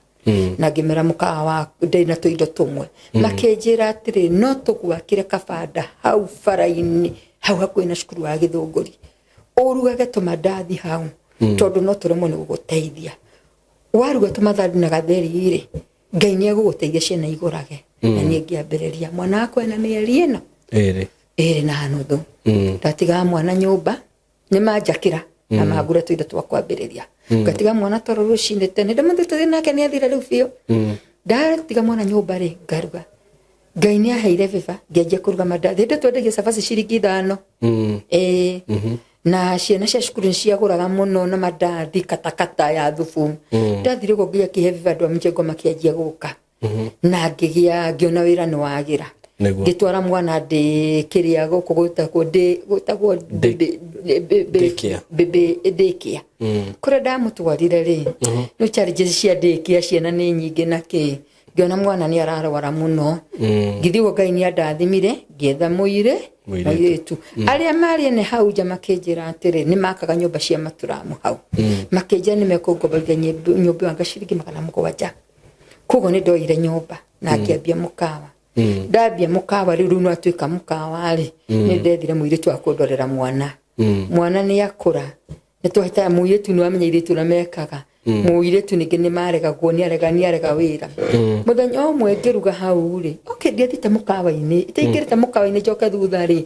na ngĩmera mũkawa wa ndĩ na tũindo tũmwe. Makĩnjĩra atĩrĩ, no tũgwakĩre kabanda hau bara-inĩ hau hakuhĩ na cukuru wa Gĩthũngũri, ũrugage tũmandathi hau, tondũ no tũremwo nĩ gũgũteithia. Waruga tũmandathi na gatheri rĩ, Ngai nĩ egũgũteithia ciana igũrage. Na niĩ ngĩambĩrĩria. Mwana wakwa ena mĩeri ĩno 2. 2.5. Ndatigaga mwana nyũmba, nĩ manjakĩra na mangũra tũindo twa kwambĩrĩria. Ngatiga mwana toro rũcinĩ tene, ndĩmũthĩ tũthiĩ nake, nĩ athira rĩu biũ. Ndatiga mwana nyũmba rĩ, ngaruga. Ngai nĩ aheire biba, ngĩanjia kũruga mandathi. Hĩndĩ ĩyo twendagia cabaci ciringi 5. Ĩĩ, na ciana cia cukuru nĩ ciagũraga mũno na mandathi katakata ya thubu. Ndathire ũguo nginya kĩhe biba, andũ a mjengo makĩanjia gũka na ngĩgĩa, ngĩona wĩra nĩ wagĩra. Ngĩtwara mwana ndĩ kĩrĩa gũkũ gwĩtagwo ndĩ gwĩtagwo Daycare. Baby daycare kũrĩa ndamũtwarire rĩ, nĩ challenges cia daycare, ciana nĩ nyingĩ na kĩ. Ngĩona mwana nĩ ararwara mũno. Ngĩthiĩ ũguo, Ngai nĩ andathimire, ngĩetha mũirĩ Mũirĩtu. Mũirĩtu. Arĩa marĩ ene hau nja makĩnjĩra atĩrĩ, nĩ makaga nyũmba cia maturamu hau, makĩnjĩra nĩ mekũngomborithia nyũmba ĩyo anga ciringi 700. Koguo nĩ ndoire nyũmba na ngĩambia mũkawa. Ndambia mũkawa rĩu, rĩu no atuĩka mũkawa rĩ, nĩ ndethire mũirĩtu wa kũndorera mwana. Mwana nĩ akũra, nĩ twahĩtaga mũirĩtu, nĩ wamenya irĩtu ũrĩa mekaga. Mũirĩtu ningĩ nĩ maregagwo, nĩ arega, nĩ arega wĩra. Mũthenya ũmwe ngĩruga hau rĩ, okay, ndiathiĩte mũkawa-inĩ, itaingĩrĩte mũkawa-inĩ njoke thutha rĩ,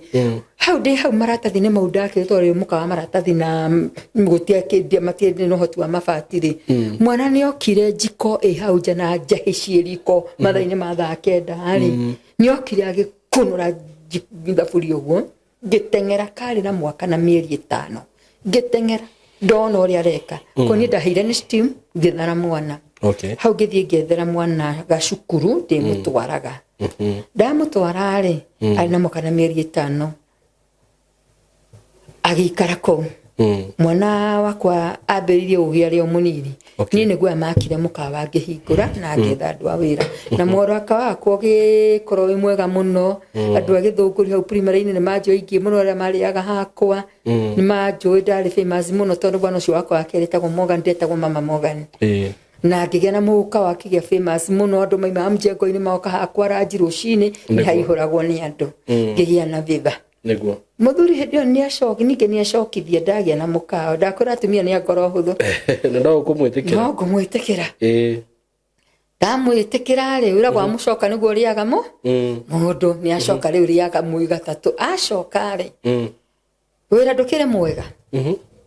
hau ndĩ hau maratathi-inĩ mau ndakĩrĩ, tondũ mũkawa wa maratathi na gũtiakĩndia, matiarĩ na ũhoti wa mabati rĩ, mwana nĩ okire njiko ĩ hau nja na njahĩ ciĩ riko mathaa-inĩ ma thaa 9 rĩ, nĩ okire agĩkunũra thaburia ũguo. Ngĩteng'era, karĩ na mwaka na mĩeri 5. Ngĩteng'era ndona ũrĩa areka. Ko niĩ ndaheire nĩ steam, ngĩthara mwana. Hau ngĩthiĩ ngĩethera mwana gacukuru ndĩmũtwaraga. Ndamũtwara rĩ, arĩ na mwaka na mĩeri 5, agĩikara kũu. Mwana wakwa ambĩrĩirie ũgĩ arĩ o mũnini. Niĩ nĩguo makire mũkawa, ngĩhingũra na ngĩetha andũ a wĩra, na mũraka wakwa ũgĩkorwo wĩ mwega mũno. Andũ a Gĩthũngũri hau primary-inĩ nĩ manjũĩ, aingĩ mũno arĩa marĩaga hakwa nĩ manjũĩ. Ndarĩ famous mũno tondũ bwana ũcio wakwa wa kerĩ etagwo Morgan, ndetagwo Mama Morgan. Na ngĩgĩa na mũka wakĩgĩa famous mũno, andũ maimaga mjengo-inĩ magoka hakwa ranji rũcinĩ, nĩ haihũragwo nĩ andũ. Ngĩgĩa na vitha. Mũthuri hĩndĩ ĩyo nĩ acoki, ningĩ nĩ acokithia ndagĩa na mũkawa. Ndakwĩra atumia nĩ a ngoro hũthũ. Na no ũkũmwĩtĩkĩra. No ngũmwĩtĩkĩra. Ndamwĩtĩkĩra rĩ, wĩra gwa mũcoka nĩguo ũrĩaga mũ mũndũ nĩ acoka rĩu rĩaga mwĩ gatatũ acoka rĩ, wĩra ndũkĩrĩ mwega.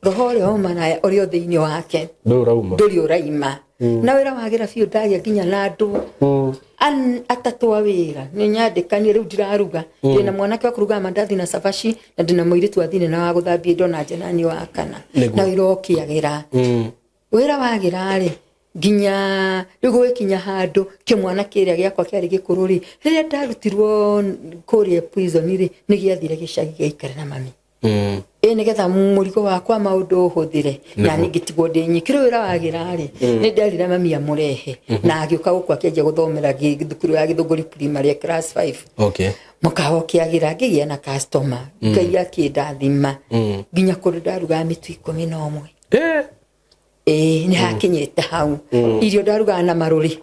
Roho ũrĩa wa ũmaraya ũrĩ o thĩinĩ wake. Ndũrĩ ũrauma. Ndũrĩ ũraima. Na wĩra wagĩra biũ, ndagĩa nginya na andũ atatũ a wĩra. Nĩ nyandĩkanire rĩu ndiraruga, ndĩna mwanake wa kũrugaga mandathi na cabaci, na ndĩna mũirĩtu wa thĩinĩ na wa gũthambia indo, na njenani wa kana. Na wĩra ũkĩagĩra. Wĩra wagĩra rĩ, Nginya rĩu gũgĩkinya handũ kĩmwana kĩrĩa gĩakwa kĩarĩ gĩkũrũ rĩ, rĩrĩa ndarutirwo kũrĩa prison rĩ, nĩ gĩathire gĩcagi gĩaikara na mami. Ĩ nĩgetha mũrigo wakwa maũndũ ũhũthĩre na niĩ ngĩtigwo ndĩ nyiki. Rĩu wĩra wagĩra rĩ, nĩ nderire mami amũrehe na agĩũka gũkũ akĩanjia gũthomera thukuru ya Gĩthũngũri Primary class 5. Mũkawa ũkĩagĩra, ngĩgĩa na customer, Ngai akĩndathima nginya kũndũ ndarugaga mĩtu 11. Ĩĩ, nĩ hakinyĩte hau. Irio ndarugaga na marũrĩ,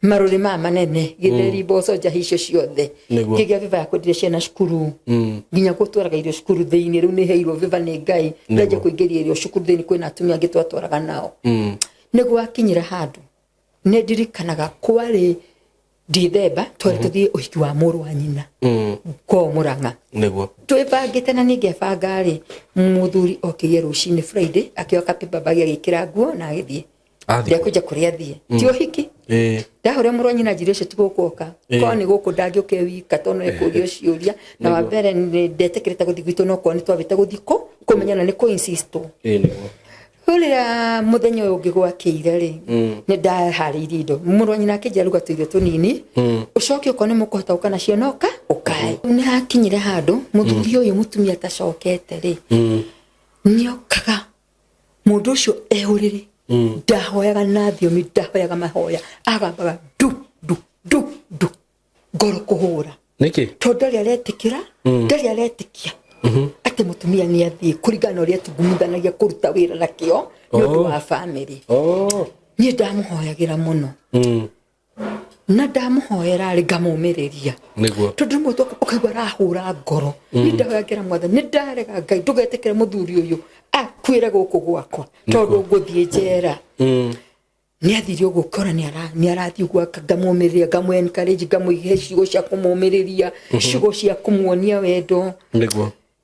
marũrĩ maya manene, gĩtheri, mboco, njahi, icio ciothe. Ngĩgĩa vĩva ya kwenderia ciana cukuru, nginya gũtwaraga irio cukuru thĩinĩ. Rĩu nĩ heirwo vĩva nĩ Ngai, ndanjia kũingĩria irio cukuru thĩinĩ, kwĩna atumia angĩ twatwaraga nao. Nĩ gwakinyĩra handũ nĩ ndirikanaga kwarĩ Dithemba, twarĩ tũthiĩ ũhiki wa mũrũ wa nyina kwao Mũrang'a. Twĩbangĩte na niĩ ngebanga rĩ, mũthuri okĩire rũcinĩ Friday, akĩoya kapaper bag, agĩkĩra nguo na agĩthiĩ. Athiĩ kũ? Ndekũnja kũrĩa athiĩ, ti ũhiki. Ndahũrĩra mũrũ wa nyina, njĩra ũcio ti gũkũ oka. Korwo nĩ gũkũ ndangĩũka e wika tondũ no ekũrio ciũria. Na wa mbere nĩ ndetĩkĩrĩte gũthiĩ gwitũ, no korwo nĩ twambĩte gũthiĩ kũ kũmenyana nĩ kũ insist. Nĩguo. Rĩu rĩrĩa mũthenya ũyũ ũngĩ gwakĩire rĩ, nĩ ndaharĩirie indo. Mũrũ wa nyina akĩnjĩra, ruga tũirio tũnini, ũcoke okorwo nĩ mũkũhota gũka nacio noka ũkae. Nĩ hakinyire handũ mũthuri ũyũ mũtumia atacokete rĩ, nĩokaga mũndũ ũcio e ũrĩrĩ, ndahoyaga na thiomi, ndahoyaga mahoya, agambaga ndu ndu ndu ndu, ngoro kũhũra. Nĩkĩ? Tondũ ndarĩ aretĩkĩra, ndarĩ aretĩkia atĩ mũtumia nĩ athiĩ, kũringana na ũrĩa tungumithanagia kũruta wĩra na kĩo nĩ ũndũ wa bamĩrĩ. Niĩ ndamũhoyagĩra mũno, na ndamũhoera rĩ, ngamũmĩrĩria. Tondũ rĩmwe ũkaigua arahũra ngoro. Niĩ ndahoyagĩra Mwathani, nĩ ndarega Ngai, ndũgetĩkĩre mũthuri ũyũ akuĩre gũkũ gwakwa tondũ ngũthiĩ njera. Nĩ athire ũguo, ũkora nĩ arathiĩ ũguo, ngamũmĩrĩria, ngamũ encourage, ngamũhe ciugo cia kũmũmĩrĩria, ciugo cia kũmuonia wendo.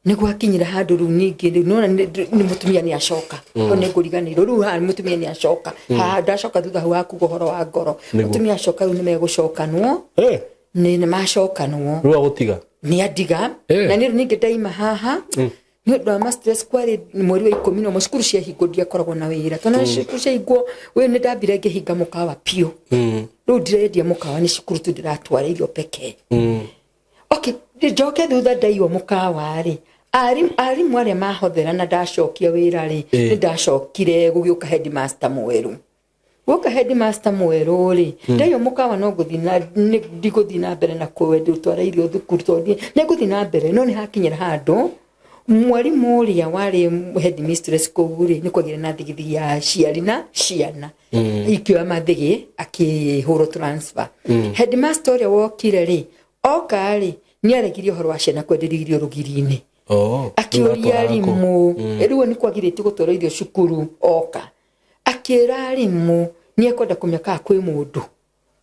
Nĩ gwakinyĩra handũ rĩu ningĩ rĩu nona nĩ mũtumia nĩ acoka, tondũ nĩ ngũriganĩirwo rĩu haha mũtumia nĩ acoka haha, ndacoka thutha hau hakuga ũhoro wa ngoro. Mũtumia acoka, rĩu nĩ megũcokanwo. Nĩ macokanwo. Rĩu agũtiga? Nĩ andiga. Na nĩ rĩu ningĩ ndaima haha nĩ ũndũ wa ma stress, kwarĩ mweri wa 11, cukuru ciahingwo, ndiakoragwo na wĩra tondũ cukuru ciahingwo wĩ nĩ ndambire ngĩhinga mũkawa biũ. Rĩu ndirendia mũkawa, nĩ cukuru tu ndĩratwara irio pekee. Okay, njoke thutha, ndaiywo mũkawa rĩ, arimũ arĩa mahothera na ndacokia wĩra rĩ, nĩ ndacokire gũgĩũka headmaster mwerũ. Gũka headmaster mwerũ rĩ, ndaiywo mũkawa, no ngũthiĩ na ndigũthiĩ na mbere na gũtwara irio thukuru, tondũ nĩ ngũthiĩ na mbere, no nĩ hakinyĩra handũ mwarimũ ũrĩa warĩ headmistress kũu rĩ, nĩ kwagĩire na thigithigi ya aciari na ciana, ikĩoya mathĩgĩ, akĩhũrwo transfer. Headmaster ũrĩa wokire rĩ, oka rĩ, nĩ aregirie ũhoro wa ciana kwenderio irio rũgiri-inĩ. Akĩũria Rĩu atwaraga kũ? Arimũ rĩu nĩ kwagirĩtie gũtwara irio cukuru. Oka akĩra arimũ nĩ ekwenda kũmenya kana kwĩ mũndũ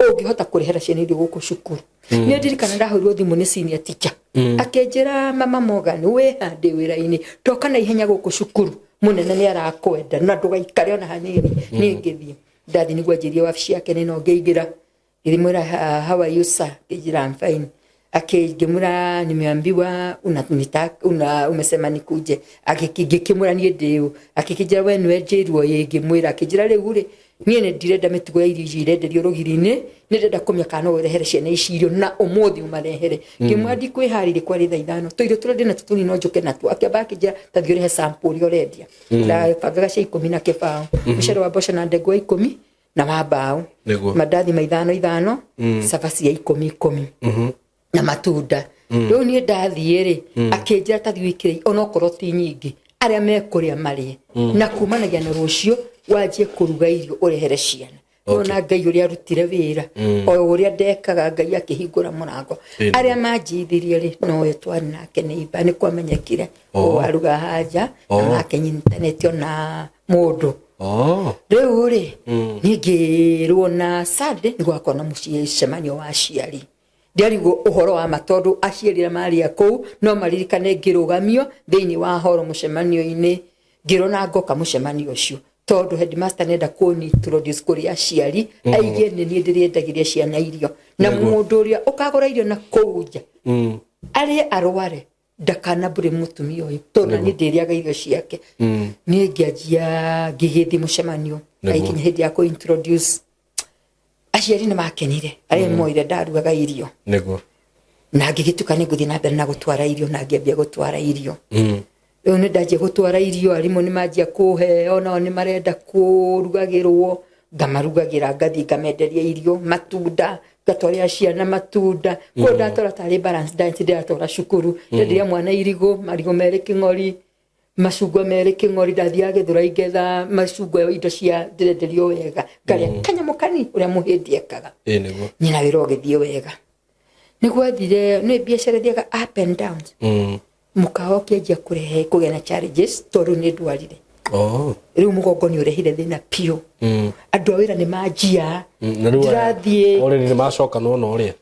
ũngĩhota kũrehera ciana irio gũkũ cukuru. Nĩ ndirikana ndahũrirwo thimũ nĩ senior teacher, akĩnjĩra, "Mama Morgan, wĩ hande wĩra-inĩ, toka na ihenya gũkũ cukuru, mũnene nĩ arakwenda na ndũgaikare ona hanini." Niĩ ngĩthiĩ, ndathiĩ nĩguo anjĩrie wabici yake nĩ no ngĩingĩra, ngĩmwĩra, "How are you, sir?" Ngĩnjĩra, "I'm fine." Ngĩmwĩra, "Nimeambiwa una, nita, una umesema nikuje." Ngĩkĩmwĩra niĩ ndĩũ. Akĩkĩnjĩra, "We nĩwe njĩrwo?" Ĩ, ngĩmwĩra. Akĩnjĩra, "Rĩu rĩ, niĩ nĩ ndirenda mĩtugo ya irio icio irenderio rũgiri-inĩ, nĩ ndĩrenda kũmenya kana no ũrehere ciana ici irio na ũmũthĩ ũmarehere." Ngĩmwĩra, "Ndikwĩharĩria, kwarĩ thaa 5, tũirio tũrĩa ndĩnatuo tũnini no njũke natuo." Akĩamba akĩnjĩra, "Ta thiĩ ũrĩhe sample ũrĩa ũrendia." Ndabangaga cia 10 na kĩbaũ, mũcere wa mboco na ndengũ wa 10 na wa mbaũ, mandathi ma ithano ithano, cabaci ya ikũmi ikũmi na matunda. Rĩu niĩ ndathiĩ rĩ, akĩnjĩra, "Tathiĩ wĩkĩre onokorwo ti nyingĩ, arĩa mekũrĩa marĩe, na kumanagia na rũciũ wanjie kũruga irio ũrehere ciana." Ona Ngai ũrĩa arutire wĩra, o ũrĩa ndekaga, Ngai akĩhingũra mũrango. Arĩa manjithirie rĩ, noyo twarĩ nake neighbor, nĩ kwamenyekire waruga haja na makenyitanĩtio na mũndũ. Rĩu rĩ, niĩ ngĩrwo na Sunday nĩ gwakorwo na mũcemanio wa aciari. Ndiarigwo ũhoro wa ma tondũ aciari arĩa marĩ a kũu no maririkane ngĩrũgamio thĩinĩ wa horo mũcemanio-inĩ, ngĩrwo na ngoka mũcemanio ũcio tondũ headmaster nenda kũni introduce kũrĩ aciari, aige nĩ niĩ ndĩrĩendagĩria ciana irio, na mũndũ ũrĩa ũkagũra irio na kũu nja arĩe arware ndakanambũre mũtumia ũyũ, tondũ na niĩ ndĩrĩaga irio ciake. Niĩ ngĩanjia ngĩgĩthiĩ mũcemanio. Agĩkinya hĩndĩ ya kũ introduce aciari nĩ makenire arĩa moire ndarugaga irio. Na ngĩgĩtuka nĩ ngũthiĩ na mbere na gũtwara irio, na ngĩambia gũtwara irio. Rĩu nĩ ndanjia gũtwara irio, arimũ nĩ manjia kũhe, onao nĩ marenda kũrugagĩrwo, ngamarugagĩra, ngathiĩ ngamenderia irio, matunda, ngatwarĩra ciana matunda. Koguo ndatwara tarĩ balance diet ndĩratwara cukuru. Ndenderia mwana irigũ, marigũ merĩ kĩng'ori, macungwa merĩ kĩng'ori, ndathiaga Gĩthũrai ngetha macungwa, indo cia ndĩrenderio wega, ngarĩa kanyamũ kani ũrĩa mũhĩndi ekaga. Ĩĩ nĩguo. Nyina wĩra ũgĩthiĩ wega. Nĩ gwathire, nĩ biacara ĩthiaga up and down. Mũkawa ũkĩanjia kũrehe kũgĩa na challenges tondũ nĩ ndwarire. Rĩu mũgongo nĩ ũrehire thĩna biũ. Andũ a wĩra nĩ manjia. Na rĩu Ndĩrathiĩ. Already nĩ macoka nona ũrĩa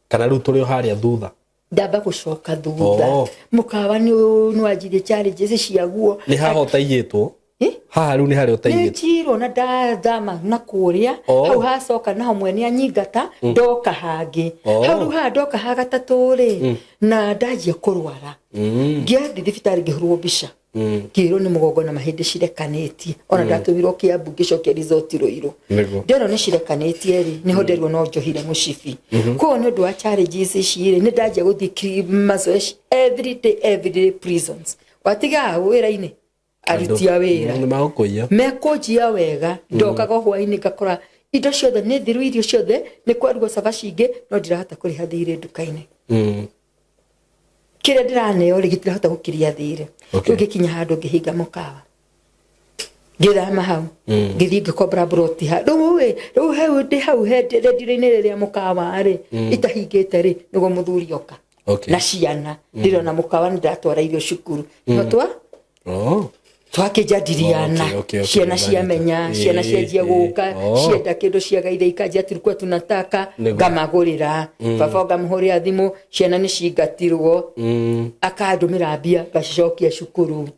kana rĩu tũrĩ o harĩa thutha? Ndamba gũcoka thutha. Mũkawa nĩ wanjirie challenges ciaguo. Nĩ haha ũtaiyĩtwo? Eh? Haha rĩu nĩ harĩa ũtaiyĩtwo? Nĩ njirwo na ndathama na kũrĩa. Hau hacoka naho mwene anyingata, ndoka hangĩ. Hau rĩu haha ndoka ha gatatũ rĩ, na ndanjia kũrwara. Ngĩathiĩ thibitarĩ ngĩhũrwo mbica. Ngĩrwo nĩ mũgongo na mahĩndĩ cirekanĩtie. Ona ndatũmirwo Kiambu ngĩcokia result Ruiru. Nderwo nĩ cirekanĩtie rĩ, nĩho nderwo no njohire mũcibi. Koguo nĩ ũndũ wa challenges ici rĩ, nĩ ndanjia gũthiĩ mazoezi every day, every day prisons. Watiga wĩra-inĩ? Aruti a wĩra. Nĩ magũkũiya. Mekũnjia wega, ndokaga hwainĩ ngakora indo ciothe nĩ thiru, irio ciothe nĩ kwarugwo cabaci ingĩ, no ndirahota kũrĩha thirĩ nduka-inĩ. Kĩrĩa ndĩraneo rĩ, gĩtirahota gũkiria thirĩ. Rĩu ngĩkinya handũ ngĩhinga mũkawa, ngĩthama hau, ngĩthiĩ ngĩkombora mburoti ha rĩu ĩ, rĩu hau ndĩ hau rendio-inĩ rĩrĩa mũkawa rĩ itahingĩte rĩ, nĩguo mũthuri oka na ciana. Ndĩrona mũkawa nĩ ndatwara irio cukuru, no twa twakĩjadiliana. Ciana ciamenya, ciana cianjia gũka, cienda kĩndũ ciagaitha, ikanjia tulikuwa tunataka, ngamagũrĩra. Baba ngamũhũrĩra thimũ, ciana nĩ cingatirwo, akandũmĩra mbia ngacicokia cukuru.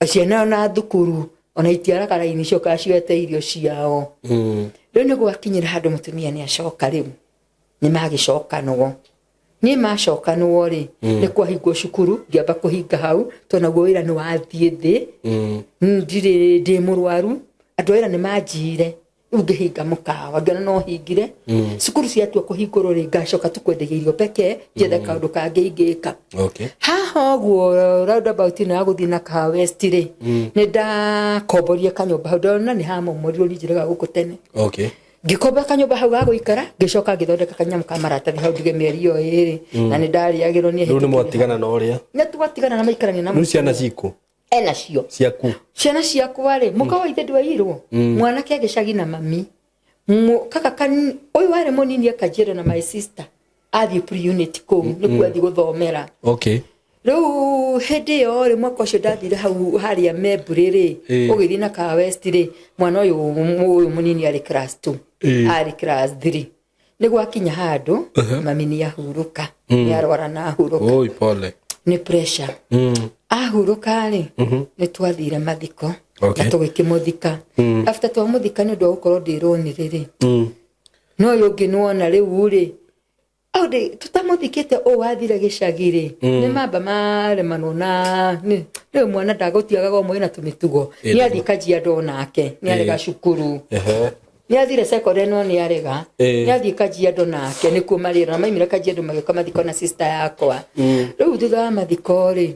Ciana ona thukuru ona itiaraga raini, ciokaga cioete irio ciao. Rĩu nĩ gwakinyĩra handũ mũtumia nĩ acoka, rĩu nĩ magĩcokanwo, niĩ macokanwo rĩ, nĩ kwahingwo cukuru, ngĩamba kũhinga hau tondũ naguo wĩra nĩ wathiĩ thĩ. Ndirĩ ndĩ mũrwaru, andũ a wĩra nĩ manjire, rĩu ngĩhinga mũkawa, ngĩona no hingire cukuru ciatua kũhingũrwo rĩ, ngacoka tu kwendagia irio pekee, njethe kaũndũ kangĩ ingĩka. Haha ũguo roundabout ĩno ya gũthiĩ na Kahawa West rĩ, nĩ ndakomborire kanyũmba hau, ndona nĩ hamomorirwo nĩ njĩraga gũkũ tene. Ngĩkomba kanyũmba hau ga gũikara, ngĩcoka ngĩthondeka kanyamũ ka maratathi hau ndige mĩeri ĩyo ĩrĩ, na nĩ ndarĩagĩrwo nĩ Rĩu nĩ mwatigana na ũrĩa? Nĩ twatigana na maikarania na Rĩu ciana cikũ? Ena cio. Ciaku? Ciana ciakwa rĩ, mũka wa ithe ndwairwo mwanake agĩcagi na mami. Kaka ũyũ warĩ mũnini akanjĩra na my sister athiĩ pre-unit kũu nĩkuo athiĩ gũthomera. Rĩu hĩndĩ ĩyo rĩ, mwaka ũcio ndathire hau harĩa Membũrĩ rĩ, ũgĩthiĩ na Kahawa West rĩ, mwana ũyũ mũnini arĩ class 2, arĩ class 3. Nĩ gwakinya handũ mami nĩ ahurũka, nĩ arwara na ahurũka. Oi, pole. Nĩ pressure. Ahurũka rĩ, nĩ twathire mathiko na tũgĩkĩmũthika. After twamũthika, nĩ ũndũ wa gũkorwo ndĩronire rĩ, no ũyũ ũngĩ nĩwona rĩu rĩ, au ndĩ tũtamũthikĩte ũũ wathire gĩcagi rĩ, nĩ mamba maremanwo na nĩ mwana ndagũtiagaga ũmwe na tũmĩtugo. Nĩ athiĩ Kajiado nake nĩ arega cukuru. Nĩ athire secondary no nĩ arega. Nĩ athiĩ Kajiado nake nĩkuo marĩra, na maimire Kajiado magĩũka mathiko na sister yakwa. Rĩu thutha wa mathiko rĩ,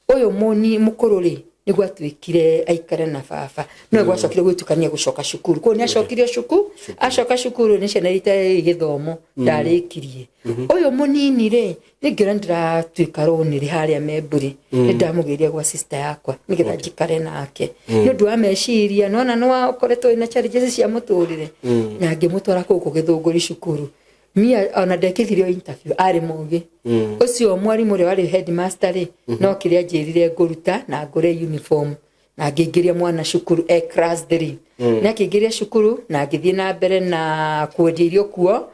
ũyũ mũni mũkũrũ rĩ, nĩguo atuĩkire aikare na baba, no gwacokire gwĩtukania gũcoka cukuru. Koguo nĩ acokirio cukuru, acoka cukuru nĩ ciana itarĩ gĩthomo ndarĩkirie. Ũyũ mũnini rĩ, nĩ ngĩona ndĩratuĩka rũni rĩ harĩa Membũrĩ, nĩ ndamũgĩria gwa sister yakwa nĩgetha njikare nake nĩ ũndũ wa meciria, nona nĩ ũkoretwo wĩna challenges cia mũtũrĩre, na ngĩmũtwara kũu kũgĩthũngũri cukuru. Mia ona ndekithirio interview, arĩ mũgĩ ũcio mwarimũ ũrĩa warĩ headmaster rĩ, no kĩrĩa anjĩrire ngũruta na ngũre uniform, na ngĩingĩria mwana cukuru e class 3. Nĩ akĩingĩria cukuru na ngĩthiĩ na mbere na kwendia irio kuo,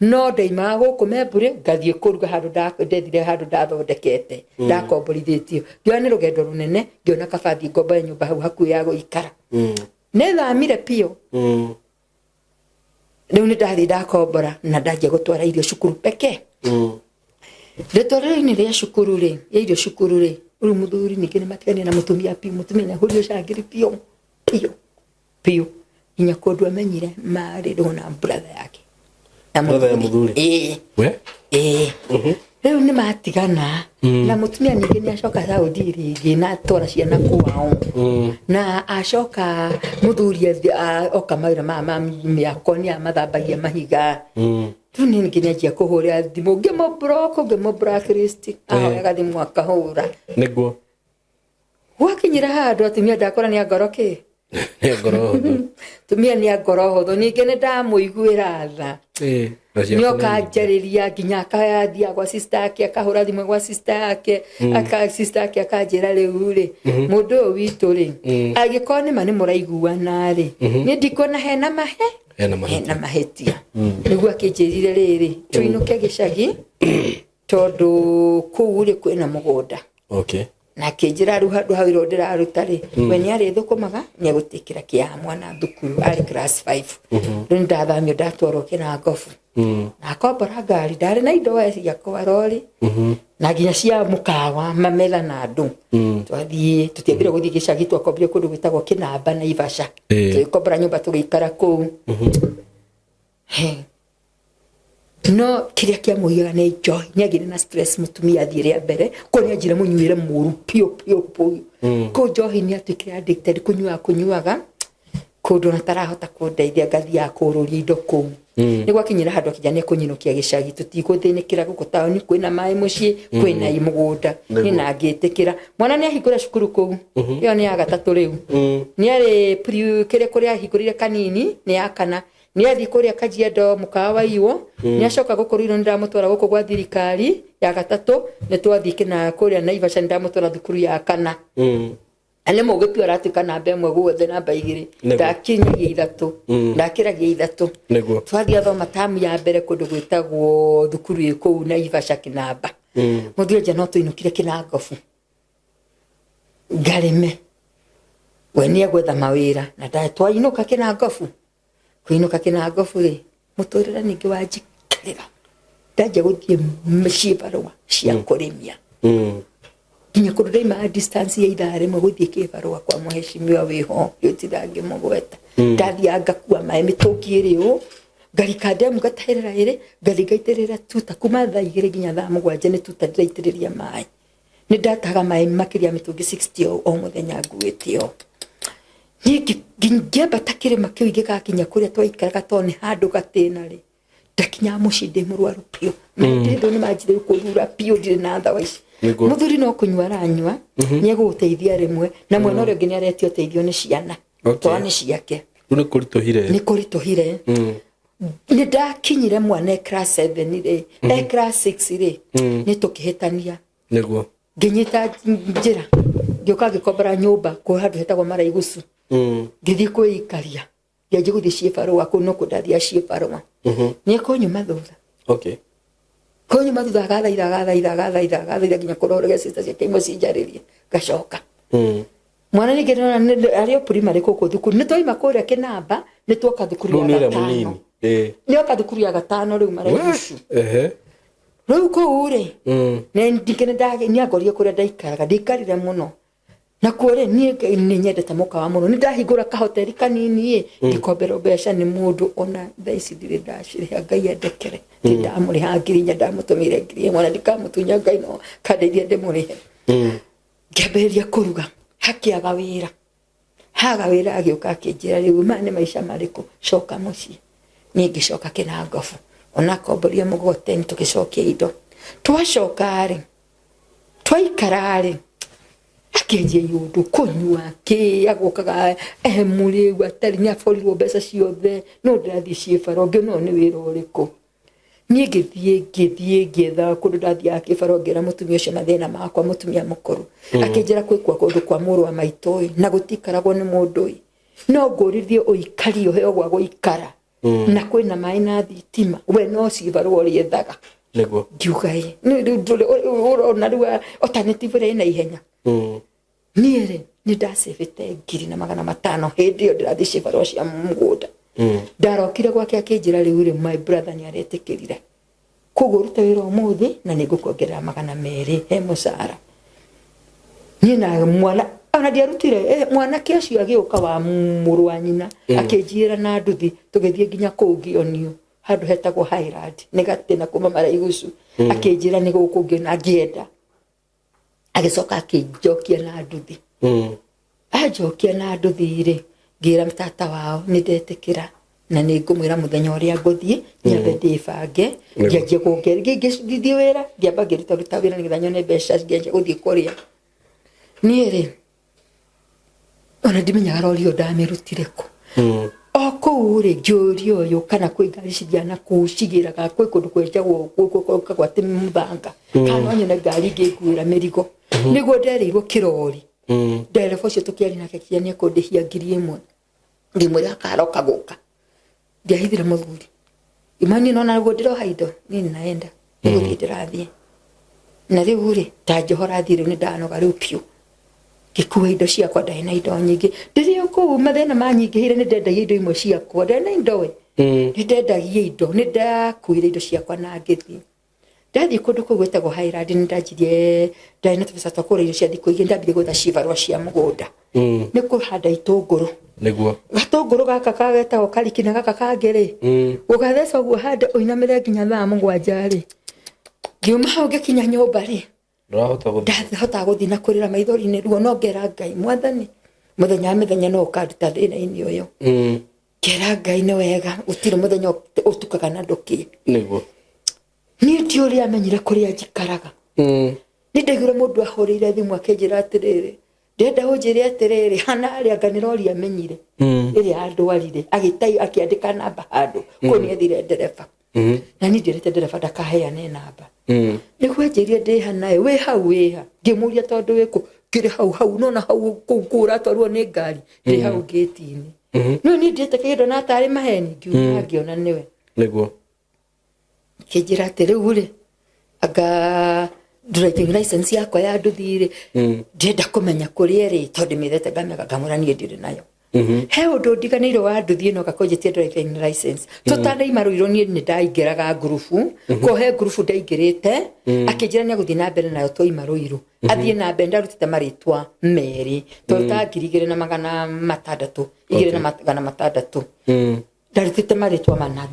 no ndaimaga gũkũ Membũrĩ ngathiĩ kũruga handũ ndethire handũ ndathondekete ndakomborithĩtio. Ngĩona nĩ rũgendo rũnene, ngĩona kaba thiĩ ngomboe nyũmba hau hakuhĩ ya gũikara. Nĩ thamire biũ. Rĩu nĩ ndathiĩ ndakombora na ndanjia gũtwara irio cukuru pekee. Rĩtwarĩro-inĩ rĩa cukuru rĩ, ya irio cukuru rĩ, rĩu mũthuri ningĩ nĩ matigania na mũtumia biũ, mũtumia nĩ ahũrire cangiri biũ biũ. Biũ nginya kũndũ amenyire marĩrwo na brother yake. Na Brother ya mũthuri? Ĩĩ. We? Ĩĩ. Rĩu nĩ matigana na mũtumia ningĩ nĩ acoka Saudi rĩngĩ na atwara ciana kwao na acoka mũthuri oka mawĩra maya ma mĩako nĩ amathambagia mahiga. Rĩu nĩ ningĩ nĩanjia kũhũrĩra thimũ, ngĩmũ block, ngĩmũ blacklist, ahoyaga thimũ akahũra. Nĩguo. Gwakinyĩra handũ atumia ndakora nĩ a ngoro kĩ? Nĩ ngoro hũthũ. Tumia nĩ a ngoro hũthũ. Ningĩ nĩ ndamũiguĩra tha. Ĩĩ, na ciaku nĩoka nĩ nyingĩ. njarĩria nginya akathiaga gwa sister yake, akahũra thimũ gwa sister yake, aka sister yake akanjĩra rĩu rĩ, mũndũ ũyũ witũ rĩ, angĩkorwo nĩma nĩ mũraiguana rĩ, niĩ ndikuona hena mahe Hena mahĩtia. Hena mahĩtia. Nĩguo akĩnjĩrire rĩrĩ, tũinũke gĩcagi tondũ kũu rĩ kwĩna mũgũnda. Na akĩnjĩra rĩu handũ ha wĩra ũyũ ndĩraruta rĩ, we nĩ arĩthũkũmaga, nĩ egũtĩkĩra kĩa mwana thukuru arĩ class 5. Rĩu nĩ ndathamio ndatwarwo Kĩrangobu. Na akombora ngari, ndarĩ na indo we ciakwa rori na nginya cia mũkawa, mametha na andũ. Twathiĩ, tũtiambire gũthiĩ gĩcagi, twakombire kũndũ gwĩtagwo Kĩnamba Naivasha. Tũgĩkombora nyũmba tũgĩikara kũu. He. No kĩrĩa kĩamũgiaga nĩ njohi, nĩ agĩire na stress mũtumia athiĩ rĩa mbere, kũu nĩ anjire mũnyuĩre mũru piũ piũ piũ. Kũu njohi nĩ atuĩkire addicted, kũnyuaga kũnyuaga kũndũ na tarahota kũndeithia, ngathiaga kũrũria indo kũu. Nĩ gwakinyĩra handũ akĩnjĩra nĩ ekũnyinũkia gĩcagi, tũtigũthĩnĩkĩra gũkũ taũni, kwĩna maĩ mũciĩ, kwĩna mũgũnda. Niĩ na ngĩtĩkĩra. Mwana nĩ ahingũra cukuru kũu, ĩyo nĩ ya gatatũ rĩu. Nĩ arĩ kĩrĩa kũrĩa ahingũrire kanini nĩ ya kana. Nĩ athiĩ kũrĩa Kajiado mũkawa wa Iwo, nĩ acoka gũkũ Ruiru, nĩ ndamũtwara gũkũ gwa thirikari ya gatatũ, nĩ twathiĩ kĩna kũrĩa Naivasha, nĩ ndamũtwara thukuru ya kana. Na nĩ mũgĩ tu aratuĩka namba ĩmwe guothe, namba igĩrĩ. Ndakinyagia ithatũ. Ndakĩragia ithatũ. Twathiĩ athoma tamu ya mbere kũndũ gwĩtagwo thukuru ĩ kũu Naivasha Kĩnamba. Mũthuri nja no tũinũkire Kĩnangobu. Ngarĩme. We nĩ egwetha mawĩra na twainũka Kĩnangobu. Kũinũka Kĩnangobu rĩ, mũtũrĩre ningĩ wanjikarĩra. Ndanjia gũthiĩ mĩciĩ barũa cia kũrĩmia. Nginya kũndũ ndaimaga distance ya ithaa rĩmwe gũthiĩ kĩbarũa kwa mũheshimiwa wĩho, rĩu ngĩmũgweta. Ndathiaga ngakua maĩ mĩtũngi ĩrĩ ũũ, ngarika ndemu ngatahĩrĩra ĩrĩ, ngathiĩ ngaitĩrĩra tuta kuma thaa igĩrĩ nginya thaa mũgwanja nĩ tuta ndĩraitĩrĩria maĩ. Nĩ ndatahaga maĩ makĩria mĩtũngi 60 o mũthenya nguĩte ũũ. Niĩ ngĩambata kĩrĩma kĩu ingĩgakinya kũrĩa twaikaraga tondũ nĩ handũ gatĩna rĩ, ndakinyaga mũciĩ ndĩ mũrwaru biũ. Ndĩ nĩ manjire kũthura biũ, ndirĩ na ndawa ici. Mũthuri no kũnyua aranyua, nĩ egũgũteithia rĩmwe, na mwena ũrĩa ũngĩ nĩ aretio ũteithio nĩ ciana. Tondũ nĩ ciake. Rĩu nĩ kũritũhire. Nĩ kũritũhire. Nĩ ndakinyire mwana e class 7 rĩ, e class 6 rĩ, nĩ tũkĩhĩtania. Ngĩnyita njĩra, ngĩũka ngĩkombora nyũmba kũ handũ hetagwo Maraigucu. Ngĩthiĩ kwĩikaria, ngĩanjia gũthiĩ ciĩbarũa kũu, no kũndathiaga ciĩbarũa. Nĩ ekũnyuma thutha. Kũnyuma thutha agathaitha, agathaitha, agathaitha, agathaitha nginya kũrorega sister ciake imwe cinjarĩrie, ngacoka. Mwana ningĩ ndĩrona arĩ o primary gũkũ thukuru. Nĩ twaima kũrĩa Kĩnamba, nĩ tuoka thukuru ya Rĩu nĩ ũrĩa gatano. mũnini. Nĩ oka thukuru ya gatano rĩu Maraigucu. Rĩu kũu rĩ, nĩ ningĩ nĩ angorire kũrĩa ndaikaraga, ndiaikarire mũno. Na kuo rĩ, niĩ nĩ nyendete mũkawa mũno. Nĩ ndahingũra kahoteri kanini ĩ, ngĩkomberwo mbeca nĩ mũndũ ona thaa ici ndirĩ ndacirĩha, Ngai andekere. Ndirĩ ndamũrĩha ngiri inya, ndamũtũmĩire ngiri ĩmwe na ndikamũtunya, Ngai no kandeithie ndĩmũrĩhe. Ngĩambĩrĩria kũruga, hakĩaga wĩra. Haga wĩra agĩũka akĩnjĩra rĩu maya nĩ maica marĩkũ, coka mũciĩ. Niĩ ngĩcoka Kĩnangobu, ona akomboria mũgogoteni tũgĩcokia indo. Twacoka rĩ, twaikara rĩ, akĩanjia iũndũ kũnyua kĩ, agokaga mũrĩu atarĩ, nĩ aborirwo mbeca ciothe, no ndĩrathiĩ ciĩbara, ũngĩona ũyũ nĩ wĩra ũrĩkũ. Niĩ ngĩthiĩ ngĩetha kũndũ ndathiaga kĩbara, ngĩra mũtumia ũcio mathĩna makwa, mũtumia mũkũrũ. Akĩnjĩra kwĩ kwa kũndũ kwa mũrũ wa maitũ ĩ, na gũtikaragwo nĩ mũndũ ĩ. No ngũrithie ũikario ũheo gwa gũikara. Na kwĩna maĩ na thitima, we no ciĩbarũa ũrĩethaga. Ngiuga ĩ, nĩ rĩu ndũrĩ, ũrona rĩu alternative ĩrĩa ĩna ihenya. Niĩ rĩ, nĩ ndacĩbĩte ngiri na magana matano hĩndĩ ĩyo ndĩrathiĩ ciĩbarũa cia mũgũnda. Ndarokire gwake akĩnjĩra rĩu rĩ, my brother nĩ aretĩkĩrire. Koguo ũrute wĩra ũmũthĩ na nĩ ngũkuongerera magana merĩ he mũcara. Niĩ na mwana, Ona ndiarutire mwanake ũcio agĩũka wa mũrũ wa nyina, akĩnjiyĩra na nduthi, tũgĩthiĩ nginya kũu ngĩonio handũ hetagwo Highland nĩ gatĩna kuma Maraigucu. Akĩnjĩra nĩ gũkũ ngĩona ngĩenda, agĩcoka akĩnjokia na nduthi. Anjokia na nduthi rĩ, ngĩra tata wao nĩ ndetĩkĩra na nĩ ngũmwĩra mũthenya ũrĩa ngũthiĩ, nyambe ndĩbange, ngĩanjia ngĩthiĩ wĩra, ngĩamba ngĩruta ruta wĩra nĩgetha nyone mbeca, ngĩanjia gũthiĩ kũrĩa. Niĩ rĩ, ona ndimenyaga rori ĩyo ndamĩrutire kũ. O kũu rĩ, ngĩũria ũyũ kana kwĩ ngari cithiaga na kũu cigĩraga, kwĩ kũndũ kwenjagwo kũgwa atĩ mũthanga, kana no nyone ngari ngĩnguĩra mĩrigo. Nĩguo ndereirwo kĩrori. Ndereba ũcio tũkĩaria nake akiuga nĩ ekũndĩhia 1000. Ngĩmwĩra akaroka gũka. Ndiahithire mũthuri. Imani nona guo ndĩroha indo, niĩ ninaenda. Nĩ gũthiĩ ndĩrathiĩ. Na rĩu rĩ, ta njohora thiĩ rĩu, nĩ ndanoga rĩu biũ. Ngĩkua indo ciakwa, ndarĩ na indo nyingĩ. Ndĩrĩ o kũu mathĩna manyingĩhire, nĩ ndendagia indo imwe ciakwa. Ndarĩ na indo we. Nĩ ndendagia indo, nĩ ndakuire indo ciakwa na ngĩthiĩ. Ndathiĩ kũndũ kũu gwĩtagwo Highland, nĩ ndanjirie, ndarĩ na tũbeca twa kũgũra irio cia thikũ igĩrĩ, ndambire gwetha cibarũa cia mũgũnda. Nĩ kũhanda itũngũrũ. Gatũngũrũ gaka kagetagwo kariki na gaka kangĩ rĩ, gũgatheca ũguo hande ũinamĩre nginya thaa 7 rĩ. Ngiuma hau ngĩkinya nyũmba rĩ, Ndũrahota gũthiĩ. Ndahotaga gũthiĩ na kũrĩra maithori nĩ ruo, no ngera Ngai, Mwathani, mũthenya wa mĩthenya no ũkanduta thĩna-inĩ ũyũ. Ngera Ngai nĩ wega, gũtirĩ mũthenya ũtukaga na ndũkĩe. Niĩ ti ũrĩa amenyire kũrĩa njikaraga. Nĩ ndaiguire mũndũ ahũrĩire thimũ akĩnjĩra atĩrĩrĩ, ndĩrenda ũnjĩre atĩrĩrĩ, hana arĩa anga nĩ rori amenyire ĩrĩa andwarire, agĩtai akĩandĩka namba handũ kũu nĩ ethire ndereba. Na niĩ ndĩrĩte ndereba ndakaheane namba. Nĩguo anjĩrire ndĩ ha nawe wĩ hau wĩ ha, ngĩmũria tondũ wĩ kũ, ngĩrĩ hau hau nona hau kũu kũu ũratwarwo nĩ ngari, ndĩ hau ngĩti-inĩ. No niĩ ndiĩte kĩndũ na tarĩ maheni, ngiuma ngĩona nĩwe. Kĩnjĩra atĩ rĩu rĩ, anga driving license yakwa ya nduthi rĩ, ndĩrenda kũmenya kũrĩa ĩrĩ tondũ ndĩmĩethete ngamĩaga, ngamwĩra niĩ ndirĩ nayo. He ũndũ ndiganĩirwo wa nduthi ĩno gakũnjĩtie driving license. Tũtanaima rũirũ niĩ nĩ ndaingĩraga ngurubu, ko he ngurubu ndaingĩrĩte, akĩnjĩra nĩ egũthiĩ na mbere nayo twaima rũirũ. Athiĩ na mbere, ndarutĩte marĩtwa merĩ, twarutaga 2600, 2600. Ndarutĩte marĩtwa mana,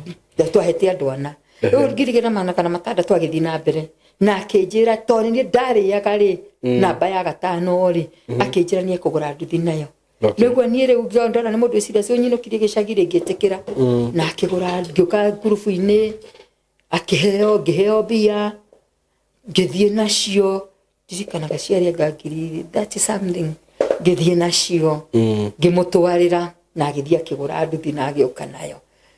twahete andũ ana. Rĩu 2600 agĩthiĩ na mbere na akĩnjĩra tondũ niĩ ndarĩaga rĩ namba ya gatano rĩ, akĩnjĩra nĩ ekũgũra nduthi nayo. Nĩguo niĩ rĩu ndona nĩ mũndũ wĩciria ũcio nyinũkirie gĩcagi rĩ, ngĩtĩkĩra. Na akĩgũra, ngĩũka ngurubu-inĩ, akĩheo, ngĩheo mbia, ngĩthiĩ nacio, ndirikanaga ciarĩ anga ngiri 30 something, ngĩthiĩ nacio, ngĩmũtwarĩra na agĩthiĩ akĩgũra nduthi na agĩũka nayo.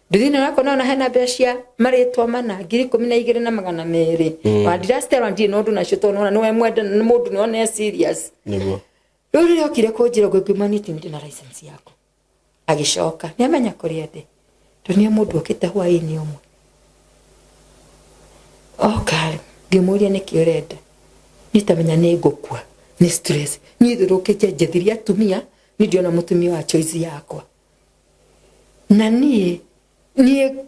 Nduthi ĩno yakwa nona hena mbeca cia marĩtwa mana, 12,200. Wa ndiraciterwa, ndirĩ na ũndũ nacio tondũ nona nĩwe mwenda nĩ mũndũ nĩona e serious. Rĩu rĩrĩa okire kũnjĩra ũguo, ngiuma niĩ ndĩ na license yaku. Agĩcoka nĩ amenya kũrĩa ndĩ, tondũ nĩ mũndũ okĩte hwaĩ-inĩ ũmwe. Oka ngĩmũria nĩkĩ ũrenda, niĩ tamenya nĩ ngũkua nĩ stress, niĩ thũrũkĩte njethirie atumia, niĩ ndiona mũtumia wa choice yakwa, na niĩ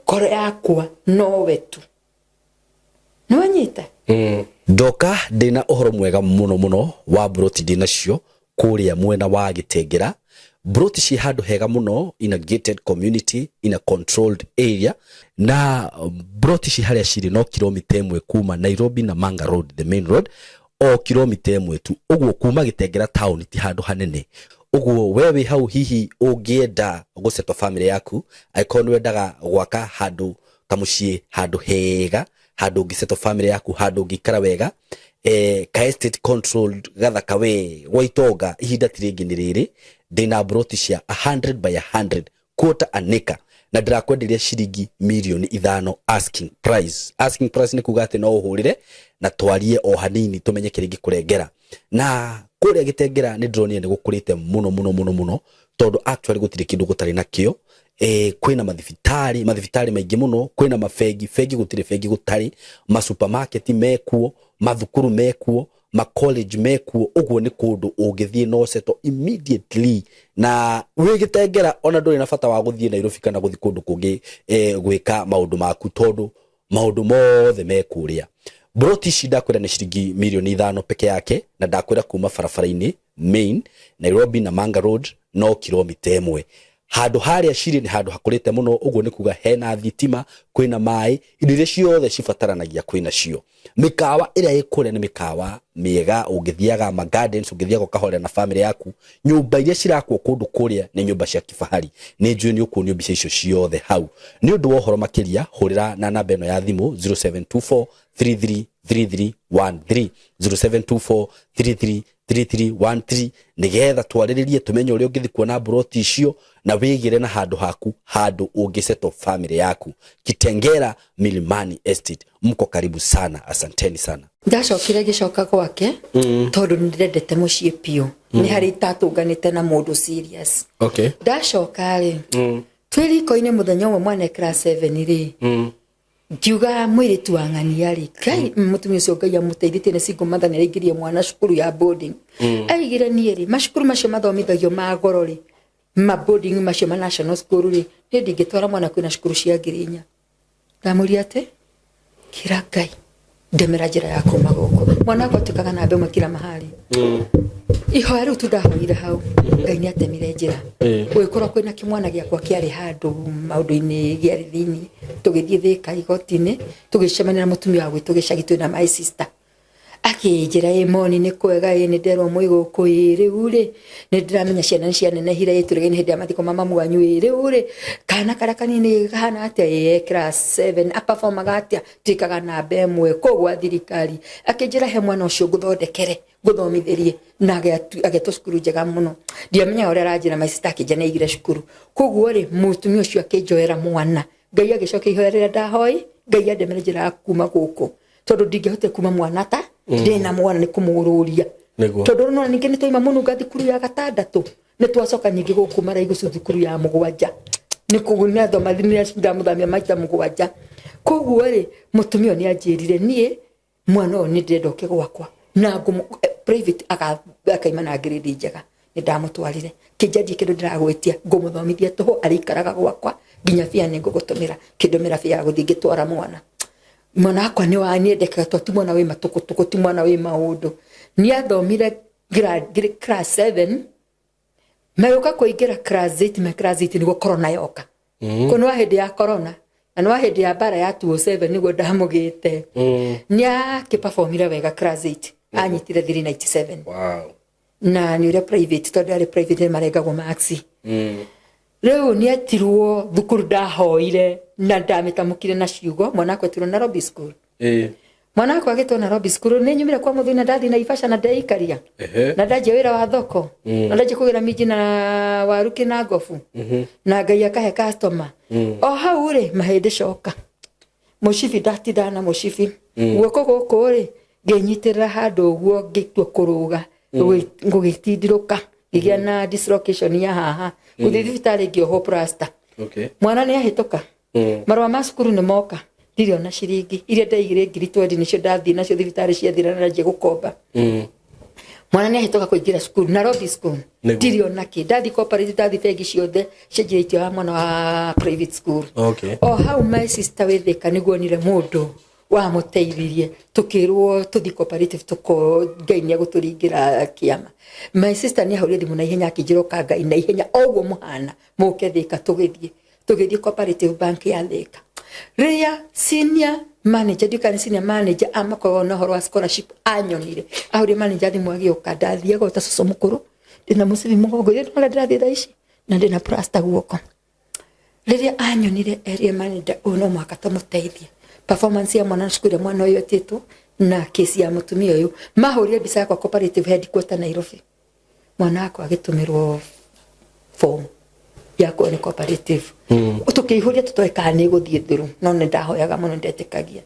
ngoro yakwa nowe tu nĩwanyita. Ndoka ndĩna ũhoro mwega mũno mũno wa mburoti ndĩ nacio kũrĩa mwena wa Gĩtengera. Mburoti ciĩ handũ hega mũno, in a gated community, in a controlled area, na mburoti ci harĩa cirĩ no kilomita 1 kuma Nairobi na Manga Road, the main road, o kilomita 1 tu. Ũguo kuma Gĩtengera town ti handũ hanene. Ũguo we wĩ hau hihi ũngĩenda gũsettle family yaku, angĩkorwo nĩ wendaga gwaka handũ kamũciĩ, handũ hega, handũ ũngĩsettle family yaku, handũ ũngĩikara wega, ka estate controlled gathaka we gwa itonga, ihinda ti rĩngĩ nĩ rĩrĩ. Ndĩna mburoti cia 100 by 100, quarter an acre, na ndĩrakwenderia ciringi mirioni 5 asking price. Asking price nĩ kuga atĩ no ũhũrĩre na twarie o hanini tũmenye kĩrĩa ingĩkũrengera. Na kũrĩa Gĩtengera nĩ ndĩronire nĩ gũkũrĩte mũno mũno mũno mũno, tondũ actually gũtirĩ kĩndũ gũtarĩ nakĩo. Kwĩna mathibitarĩ, mathibitarĩ maingĩ mũno, kwĩna mabengi, bengi gũtirĩ bengi gũtarĩ, masupermarket mekuo, mathukuru mekuo, ma college mekuo. Ũguo nĩ kũndũ ũngĩthiĩ no settle immediately na wĩ Gĩtengera, ona ndũrĩ na bata wa gũthiĩ Nairobi kana gũthiĩ kũndũ kũngĩ gwĩka maũndũ maku, tondũ maũndũ mothe me kũrĩa. Broti ici ndakwĩra nĩ ciringi mirioni 5 peke yake, na ndakwĩra kuma barabara-inĩ main Nairobi na Manga Road no kilomita 1. Handũ harĩa cirĩ nĩ handũ hakũrĩte mũno, ũguo nĩ kuga hena thitima, kwĩna maĩ, indo iria ciothe cibataranagia kwĩna cio. Mĩkawa ĩrĩa ĩ kũrĩa nĩ mĩkawa mĩega, ũngĩthiaga ma gardens, ũngĩthiaga ũkahorera na family yaku. Nyũmba iria cirakwo kũndũ kũrĩa nĩ nyũmba cia kifahari. Nĩ njũĩ nĩ ũkuonio mbica icio ciothe hau. Nĩ ũndũ wa ũhoro makĩria, hũrĩra na namba ĩno ya thimũ 0724 333313, 0724 333313, nĩgetha twarĩrĩrie tũmenye ũrĩa ũngĩthiĩ kuona mburoti icio na wĩgĩre na handũ haku, handũ ũngĩsettle family yaku. Kitengela Milimani Estate, mko karibu sana, asanteni sana. Ndacokire ngĩcoka gwake tondũ nĩ ndĩrendete mũciĩ biũ, nĩ harĩ itatũnganĩte na mũndũ serious. Ndacoka rĩ, twĩ riko-inĩ mũthenya ũmwe mwana e class 7 rĩ, ngiuga mũirĩtu wa ng'ania rĩ, Ngai, mũtumia ũcio Ngai amũteithĩtie nĩ single mother, nĩ araingĩria mwana cukuru ya boarding. Aigire niĩ rĩ, macukuru macio mathomithagio ma goro rĩ, ma boarding macio ma national school rĩ, niĩ ndingĩtwara mwana kwĩna cukuru cia 4,000. Ndamũria atĩ kĩra Ngai ndemera njĩra ya kuma gũkũ, mwana wakwa atuĩkaga namba ĩmwe kila mahali. Ihoya rĩu tu ndahoire hau, Ngai nĩ atemire njĩra. Gũgĩkorwo kwĩna kĩmwana gĩakwa kĩarĩ handũ maũndũ-inĩ gĩarĩ thĩinĩ, tũgĩthiĩ Thĩka igoti-inĩ, tũgĩcemania na mũtumia wa gwitũ gĩcagi twĩna my sister. Akĩnjĩra, ĩ moni nĩ kwega, ĩ nĩ nderwo mwĩ gũkũ, ĩ rĩu rĩ nĩ ndĩramenya ciana nĩ cianenehire, ĩ tũrĩgaine hĩndĩ ya mathiko ma mamu wanyu, ĩ rĩu rĩ kana karĩa kanini kahana atĩa, ĩ e class 7 aperformaga atĩa, twĩkaga namba 1 kũu gwa thirikari. Akĩnjĩra he mwana ũcio ngũthondekere ngũthomithĩrie, na agetwo cukuru njega mũno. Ndiamenyaga ũrĩa aranjĩra, my sister akĩnjĩra nĩ aigire cukuru. Koguo rĩ, mũtumia ũcio akĩnjoera mwana, Ngai agĩcokia ihoya rĩrĩa ndahoi, Ngai andemere njĩra ya kuma gũkũ, tondũ ndingĩhotire kuma mwana ta ndĩna mwana nĩ kũmũrũria. Tondũ no ningĩ nĩ twaima mũnunga thukuru ya gatandatũ, nĩ twacoka ningĩ gũkũ Maraigucu thukuru ya 7, nĩ kũguo nĩ athoma nĩ ndamũthamia maita 7. Koguo rĩ, mũtumia ũyũ nĩ anjĩrire niĩ mwana ũyũ nĩ ndĩrenda oke gwakwa na ngũmũ private akaima na grade njega. Nĩ ndamũtwarire kĩnjanjie kĩndũ ndĩragwĩtia, ngũmũthomithia tũhũ, arĩikaraga gwakwa nginya bia nĩ ngũgũtũmĩra. Kĩndũmĩra bia ya gũthiĩ ngĩtwara mwana. Mwana wakwa nĩ wa niendekaga tondũ ti mwana wĩ matũkũtũkũ, ti mwana wĩ maũndũ. Nĩ athomire class 7, magĩũka kũingĩra class 8, me class 8 nĩguo corona yoka. Kũu nĩ wa hĩndĩ ya corona na nĩ wa hĩndĩ ya mbara ya 207 nĩguo ndamũgĩte. Nĩ akĩperformire wega class 8, anyitire 397. Na nĩ ũrĩa private, tondũ arĩ private nĩ marengagwo marks. Rĩu nĩ etirwo thukuru, ndahoire na ndamĩtamũkire na ciugo, mwana wakwa etirwo Nairobi school. Mwana wakwa agĩtwo Nairobi school, nĩ nyumire kwa mũthuri na ndathiĩ Naivasha na ndeikaria na ndanjia wĩra wa thoko na ndanjia kũgĩra minji na waru kĩna ngobu na Ngai akahe customer. O hau rĩ, mahĩndĩ coka mũcibi, ndatindaga na mũcibi guoko gũkũ rĩ, ngĩnyitĩrĩra handũ ũguo, ngĩtua kũrũga, ngũgĩtindirũka, ngĩgĩa na dislocation ya haha. Gũthiĩ thibitarĩ ngĩohwo plaster. Mwana nĩ ahĩtũka, marũa ma cukuru nĩ moka, ndirĩ ona ciringi. Iria ndaigire 20,000 nĩcio ndathiĩ nacio thibitarĩ ciathira na ndanjia gũkomba. Mwana nĩ ahĩtũka kũingĩra cukuru Nairobi school, ndirĩ ona kĩ. Ndathiĩ cooperative, ndathiĩ bengi ciothe cianjĩrĩtie wa mwana wa private school. O hau my sister wĩ Thĩka nĩguo onire mũndũ wamũteithirie, tukirwo tuthi cooperative tuko Ngai nĩ egũtũringĩra kĩama. My sister nĩ ahũrire thimũ na ihenya akĩnjĩra ũka Ngai na ihenya o ũguo mũhana mũke Thĩka. Tũgĩthiĩ cooperative bank ya Thĩka, rĩrĩa senior manager, ndiũĩ kana senior manager amakoragwo na ũhoro wa scholarship, anyonire ahũrire manager thimũ agĩũka. Ndathiaga o ta cũcũ mũkũrũ, ndĩna mũcibi mũgongo ĩrĩa ndĩrona ndĩrathiĩ thaa ici na ndĩna plaster guoko. Rĩrĩa anyonire erire manager, ũyũ no mũhaka tũmũteithie, performance ya mwana cukuru ĩrĩa mwana ũyũ etĩtwo na kesi ya mũtumia ũyũ. Mahũrire mbica yakwa cooperative headquarter Nairobi, mwana wakwa agĩtũmĩrwo form yakwa nĩ cooperative. Tũkĩihũria tũtoĩ kana nĩ ĩgũthiĩ through, no nĩ ndahoyaga mũno, ndetĩkagia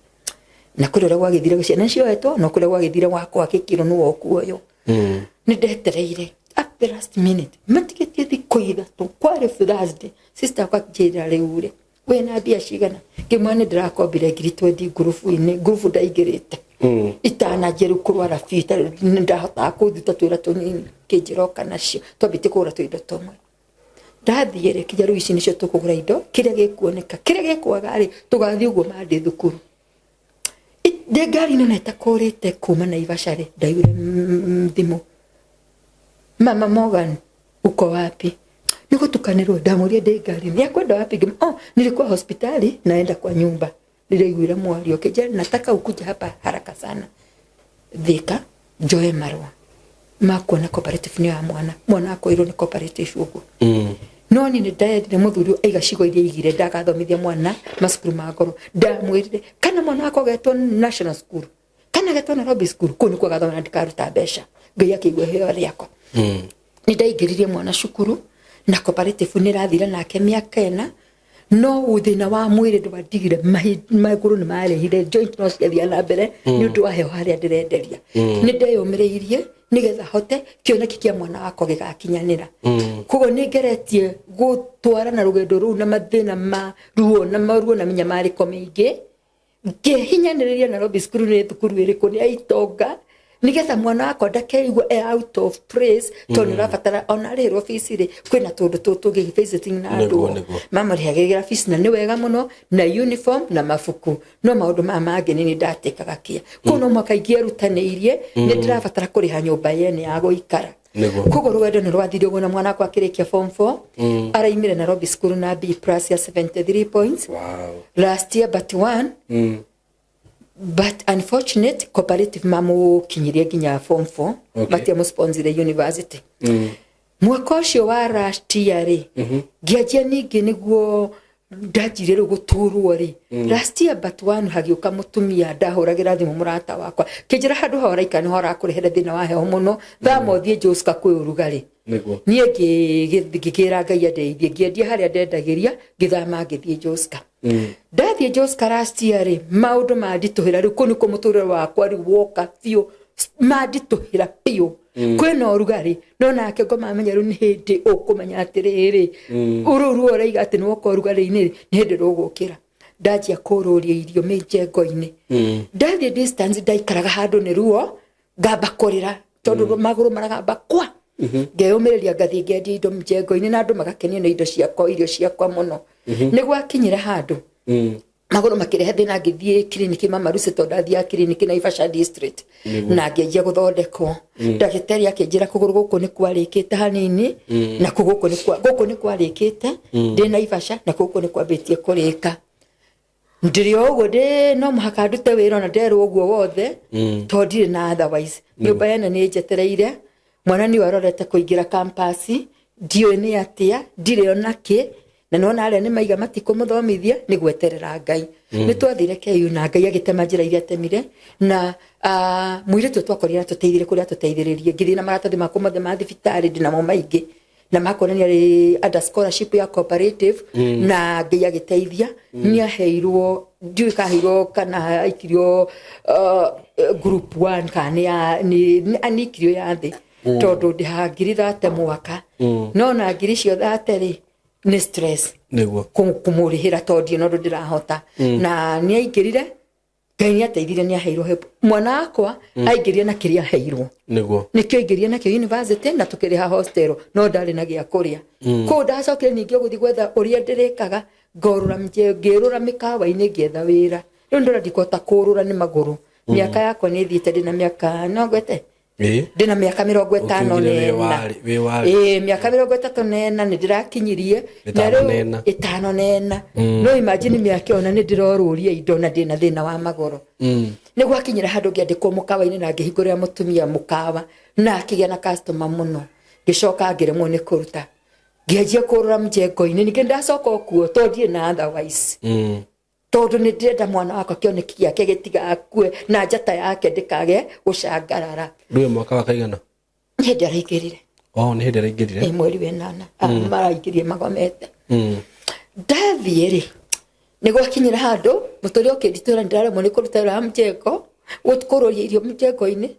na kũrĩ ũrĩa gwagĩthire ciana cioetwo, no kũrĩa gwagĩthire wakwa gĩkĩro nĩ wokuoywo. Nĩ ndetereire at the last minute, matigĩtie thikũ 3, kwarĩ Thursday, sister akwa akĩnjĩra, rĩu rĩ wĩna mbia cigana? Ngĩmwĩra nĩ ndĩrakombire 20,000 ngurubu-inĩ, ngurubu ndaingĩrĩte itananjia rĩu kũrwara biũ, nĩ ndahotaga kũnduta twĩra tũnini. Kĩnjĩra oka nacio twambĩtie kũgũra tũindo tũmwe. Ndathiĩ rĩ, kinya rĩu ici nĩcio tũkũgũra indo, kĩrĩa gĩkuoneka kĩrĩa gĩkwaga rĩ, tũgathiĩ ũguo mandĩ thukuru. Ndĩ ngari-inĩ na ĩtakũrĩte kuma Naivasha rĩ, ndaiguire thimũ, "Mama Morgan, uko wapi?" Nĩgũtukanĩrwo. Ndamũria ndĩ ngari-inĩ yakwenda wapi. Oh, nilikuwa hospitali, naenda kwa nyumba. Ndĩraiguire mwario kĩnjĩra, "Nataka ukuje hapa haraka sana Thika, njoe marũa ma kuona cooperative nĩ ya mwana." Mwana akoirwo nĩ cooperative ũguo. No niĩ nĩ ndendire mũthuri ũyũ aiga cigo iria aigire ndagathomithia mwana macukuru ma goro. Ndamwĩrire kana mwana wakwa agetwo national school kana agetwo Nairobi school, kũu nĩkuo agathoma na ndikaruta mbeca. Ngai akĩigua iheo rĩakwa. Nĩ ndaingĩririe mwana cukuru na cooperative nĩ ĩrathire nake mĩaka 4, no thĩna wa mwĩrĩ ndwandigire. Magũrũ nĩ marehire joint no ciathiaga na mbere nĩ ũndũ wa heho harĩa ndĩrenderia. Nĩ ndeyũmĩrĩirie nĩgetha hote kĩoneki kĩa mwana wakwa gĩgakinyanĩra. Koguo nĩ ngeretie gũtwarana rũgendo rũu na mathĩna ma ruo na maruo na mĩnyamarĩko mĩingĩ, ngĩhinyanĩrĩria Nairobi school nĩ thukuru ĩrĩkũ, nĩ ya itonga, nĩgetha mwana wakwa ndakeigua e out of place, tondũ nĩ ũrabatara ona rĩrwo fees rĩ, kwĩna tũndũ tũtũ tũngĩ visiting na andũ. Mamũrĩhagĩra fees na nĩ wega mũno na uniform na mabuku, no maũndũ maya mangĩ nĩ ndatĩkaga kĩa kũu. No mwaka ingĩerutanĩirie, nĩ ndĩrabatara kũrĩha nyũmba yene ya gũikara. Koguo rũgendo nĩ rwathire ũguo na mwana wakwa akĩrĩkia form 4, araimire Nairobi school na B+ ya 73 points. Last year but one. But unfortunate, cooperative mamũkinyirie nginya form 4. Matiamũsponsire university. Mwaka ũcio wa last year rĩ, ngĩanjia ningĩ nĩguo ndanjirie rĩu gũturwo rĩ. Last year but one hagĩũka mũtumia ndahũragĩra thimũ, mũrata wakwa, kĩnjĩra handũ hau ũraikara nĩho ũrakũrehere thĩna wa heho mũno, thama ũthiĩ Joska kwĩ ũrugarĩ. Niĩ ngĩkĩra Ngai andeithie, ngĩendia harĩa ndendagĩria, ngĩthama ngĩthiĩ Joska. Ndathiĩ Joska last year rĩ, maũndũ manditũhĩra rĩu. Kũu nĩkuo mũtũrĩre wakwa rĩu woka biũ, manditũhĩra biũ. Kwĩna ũrugarĩ, no nake ngoma amenya rĩu nĩ hĩndĩ ũkũmenya atĩrĩrĩ, rũu ruo ũraiga atĩ nĩ woka ũrugarĩ-inĩ rĩ, nĩ hĩndĩ rũgũkĩra. Ndanjia kũrũria irio mĩjengo-inĩ. Ndathiĩ distance, ndaikaraga handũ nĩ ruo ngamba kũrĩra tondũ magũrũ maragamba kwa. Ngeyũmĩrĩria, ngathiĩ ngendia indo mjengo-inĩ na andũ magakenio nĩ indo ciakwa, irio ciakwa mũno. Nĩ gwakinyire handũ magũrũ makĩrehe thĩna, ngĩthiĩ kiriniki Mama Lucy, tondũ ndathiaga kiriniki Naivasha district, na ngĩanjia gũthondekwo. Ndagĩtarĩ akĩnjĩra kũgũrũ gũkũ nĩ kwarĩkĩte hanini na kũ gũkũ nĩ gũkũ nĩ kwarĩkĩte ndĩ Naivasha na gũkũ nĩ kwambĩtie kũrĩka. Ndĩrĩ o ũguo ndĩ no mũhaka ndute wĩra ona nderwo ũguo wothe, tondũ ndirĩ na otherwise. Nyũmba yene nĩ njetereire, mwana nĩwe arorete kũingĩra campus, ndiũĩ nĩ atĩa, ndirĩ ona kĩ, na nĩwona arĩa nĩ maiga matikũmũthomithia, nĩ gweterera Ngai. Nĩ twathire KU na Ngai agĩtema njĩra iria atemire na mũirĩtu ũyũ twakorire atũteithirie kũrĩa atũteithĩrĩrie. Ngĩthiĩ na maratathi makwa mothe ma thibitarĩ, ndĩnamo maingĩ na makonania rĩ under scholarship ya cooperative, na Ngai agĩteithia, nĩ aheirwo, ndiũĩ kaheirwo kana aikirio group 1 kana nĩ ya- nĩ nĩ aikirio ya thĩ, tondũ ndĩhaga 30,000 mwaka, no na ngiri icio 30 rĩ, nĩ stress kũmũrĩhĩra, tondũ ndirĩ na ũndũ ndĩrahota. Na nĩ aingĩrire, Ngai nĩ ateithirie, nĩ aheirwo help. Mwana wakwa aingĩrire na kĩrĩa aheirwo. Nĩkĩo aingĩrire nakĩo university na tũkĩrĩha hostel, no ndarĩ na gĩa kũrĩa kũu. Ndacokire ningĩ gũthiĩ gwetha ũrĩa ndĩrĩkaga, ngorũra ngĩrũra mĩkawa-inĩ ngĩetha wĩra. Rĩu ndĩrona ndikũhota kũrũra nĩ magũrũ, mĩaka yakwa nĩ ĩthiĩte, ndĩna mĩaka no ngwete, ndĩna mĩaka 54 Ũkiugire na wĩ ĩna. Wĩ warĩ. Ĩĩ, mĩaka 34 nĩ ndĩrakinyirie na 54 rĩu na ĩna. 54. No imagine mĩaka ĩyo na nĩ ndĩrorũria indo na ndĩna thĩna wa magũrũ. Nĩ gwakinyĩra handũ ngĩandĩkwo mũkawa-inĩ na ngĩhingũrĩra mũtumia mũkawa na akĩgĩa na customer mũno. Ngĩcoka ngĩremwo nĩ kũruta, ngĩanjia kũrũra mjengo-inĩ ningĩ. Ndacoka o kuo tondũ ndirĩ na otherwise, tondũ nĩ ndĩrenda mwana wakwa kĩoneki gĩake gĩtigakue na njata yake ndĩkage gũcangarara. Rĩu mwaka wa kaigana? Nĩ hĩndĩ araingĩrire. Oh, nĩ hĩndĩ araingĩrire. Ĩ, mweri wa ĩnana. Maraingĩrire magomete. Ndathiĩ rĩ, nĩ gwakinyĩra handũ mũtũrĩre ũkĩnditũra, ndĩraremwo nĩ kũruta wĩra wa mjengo, kũrũria irio mjengo-inĩ,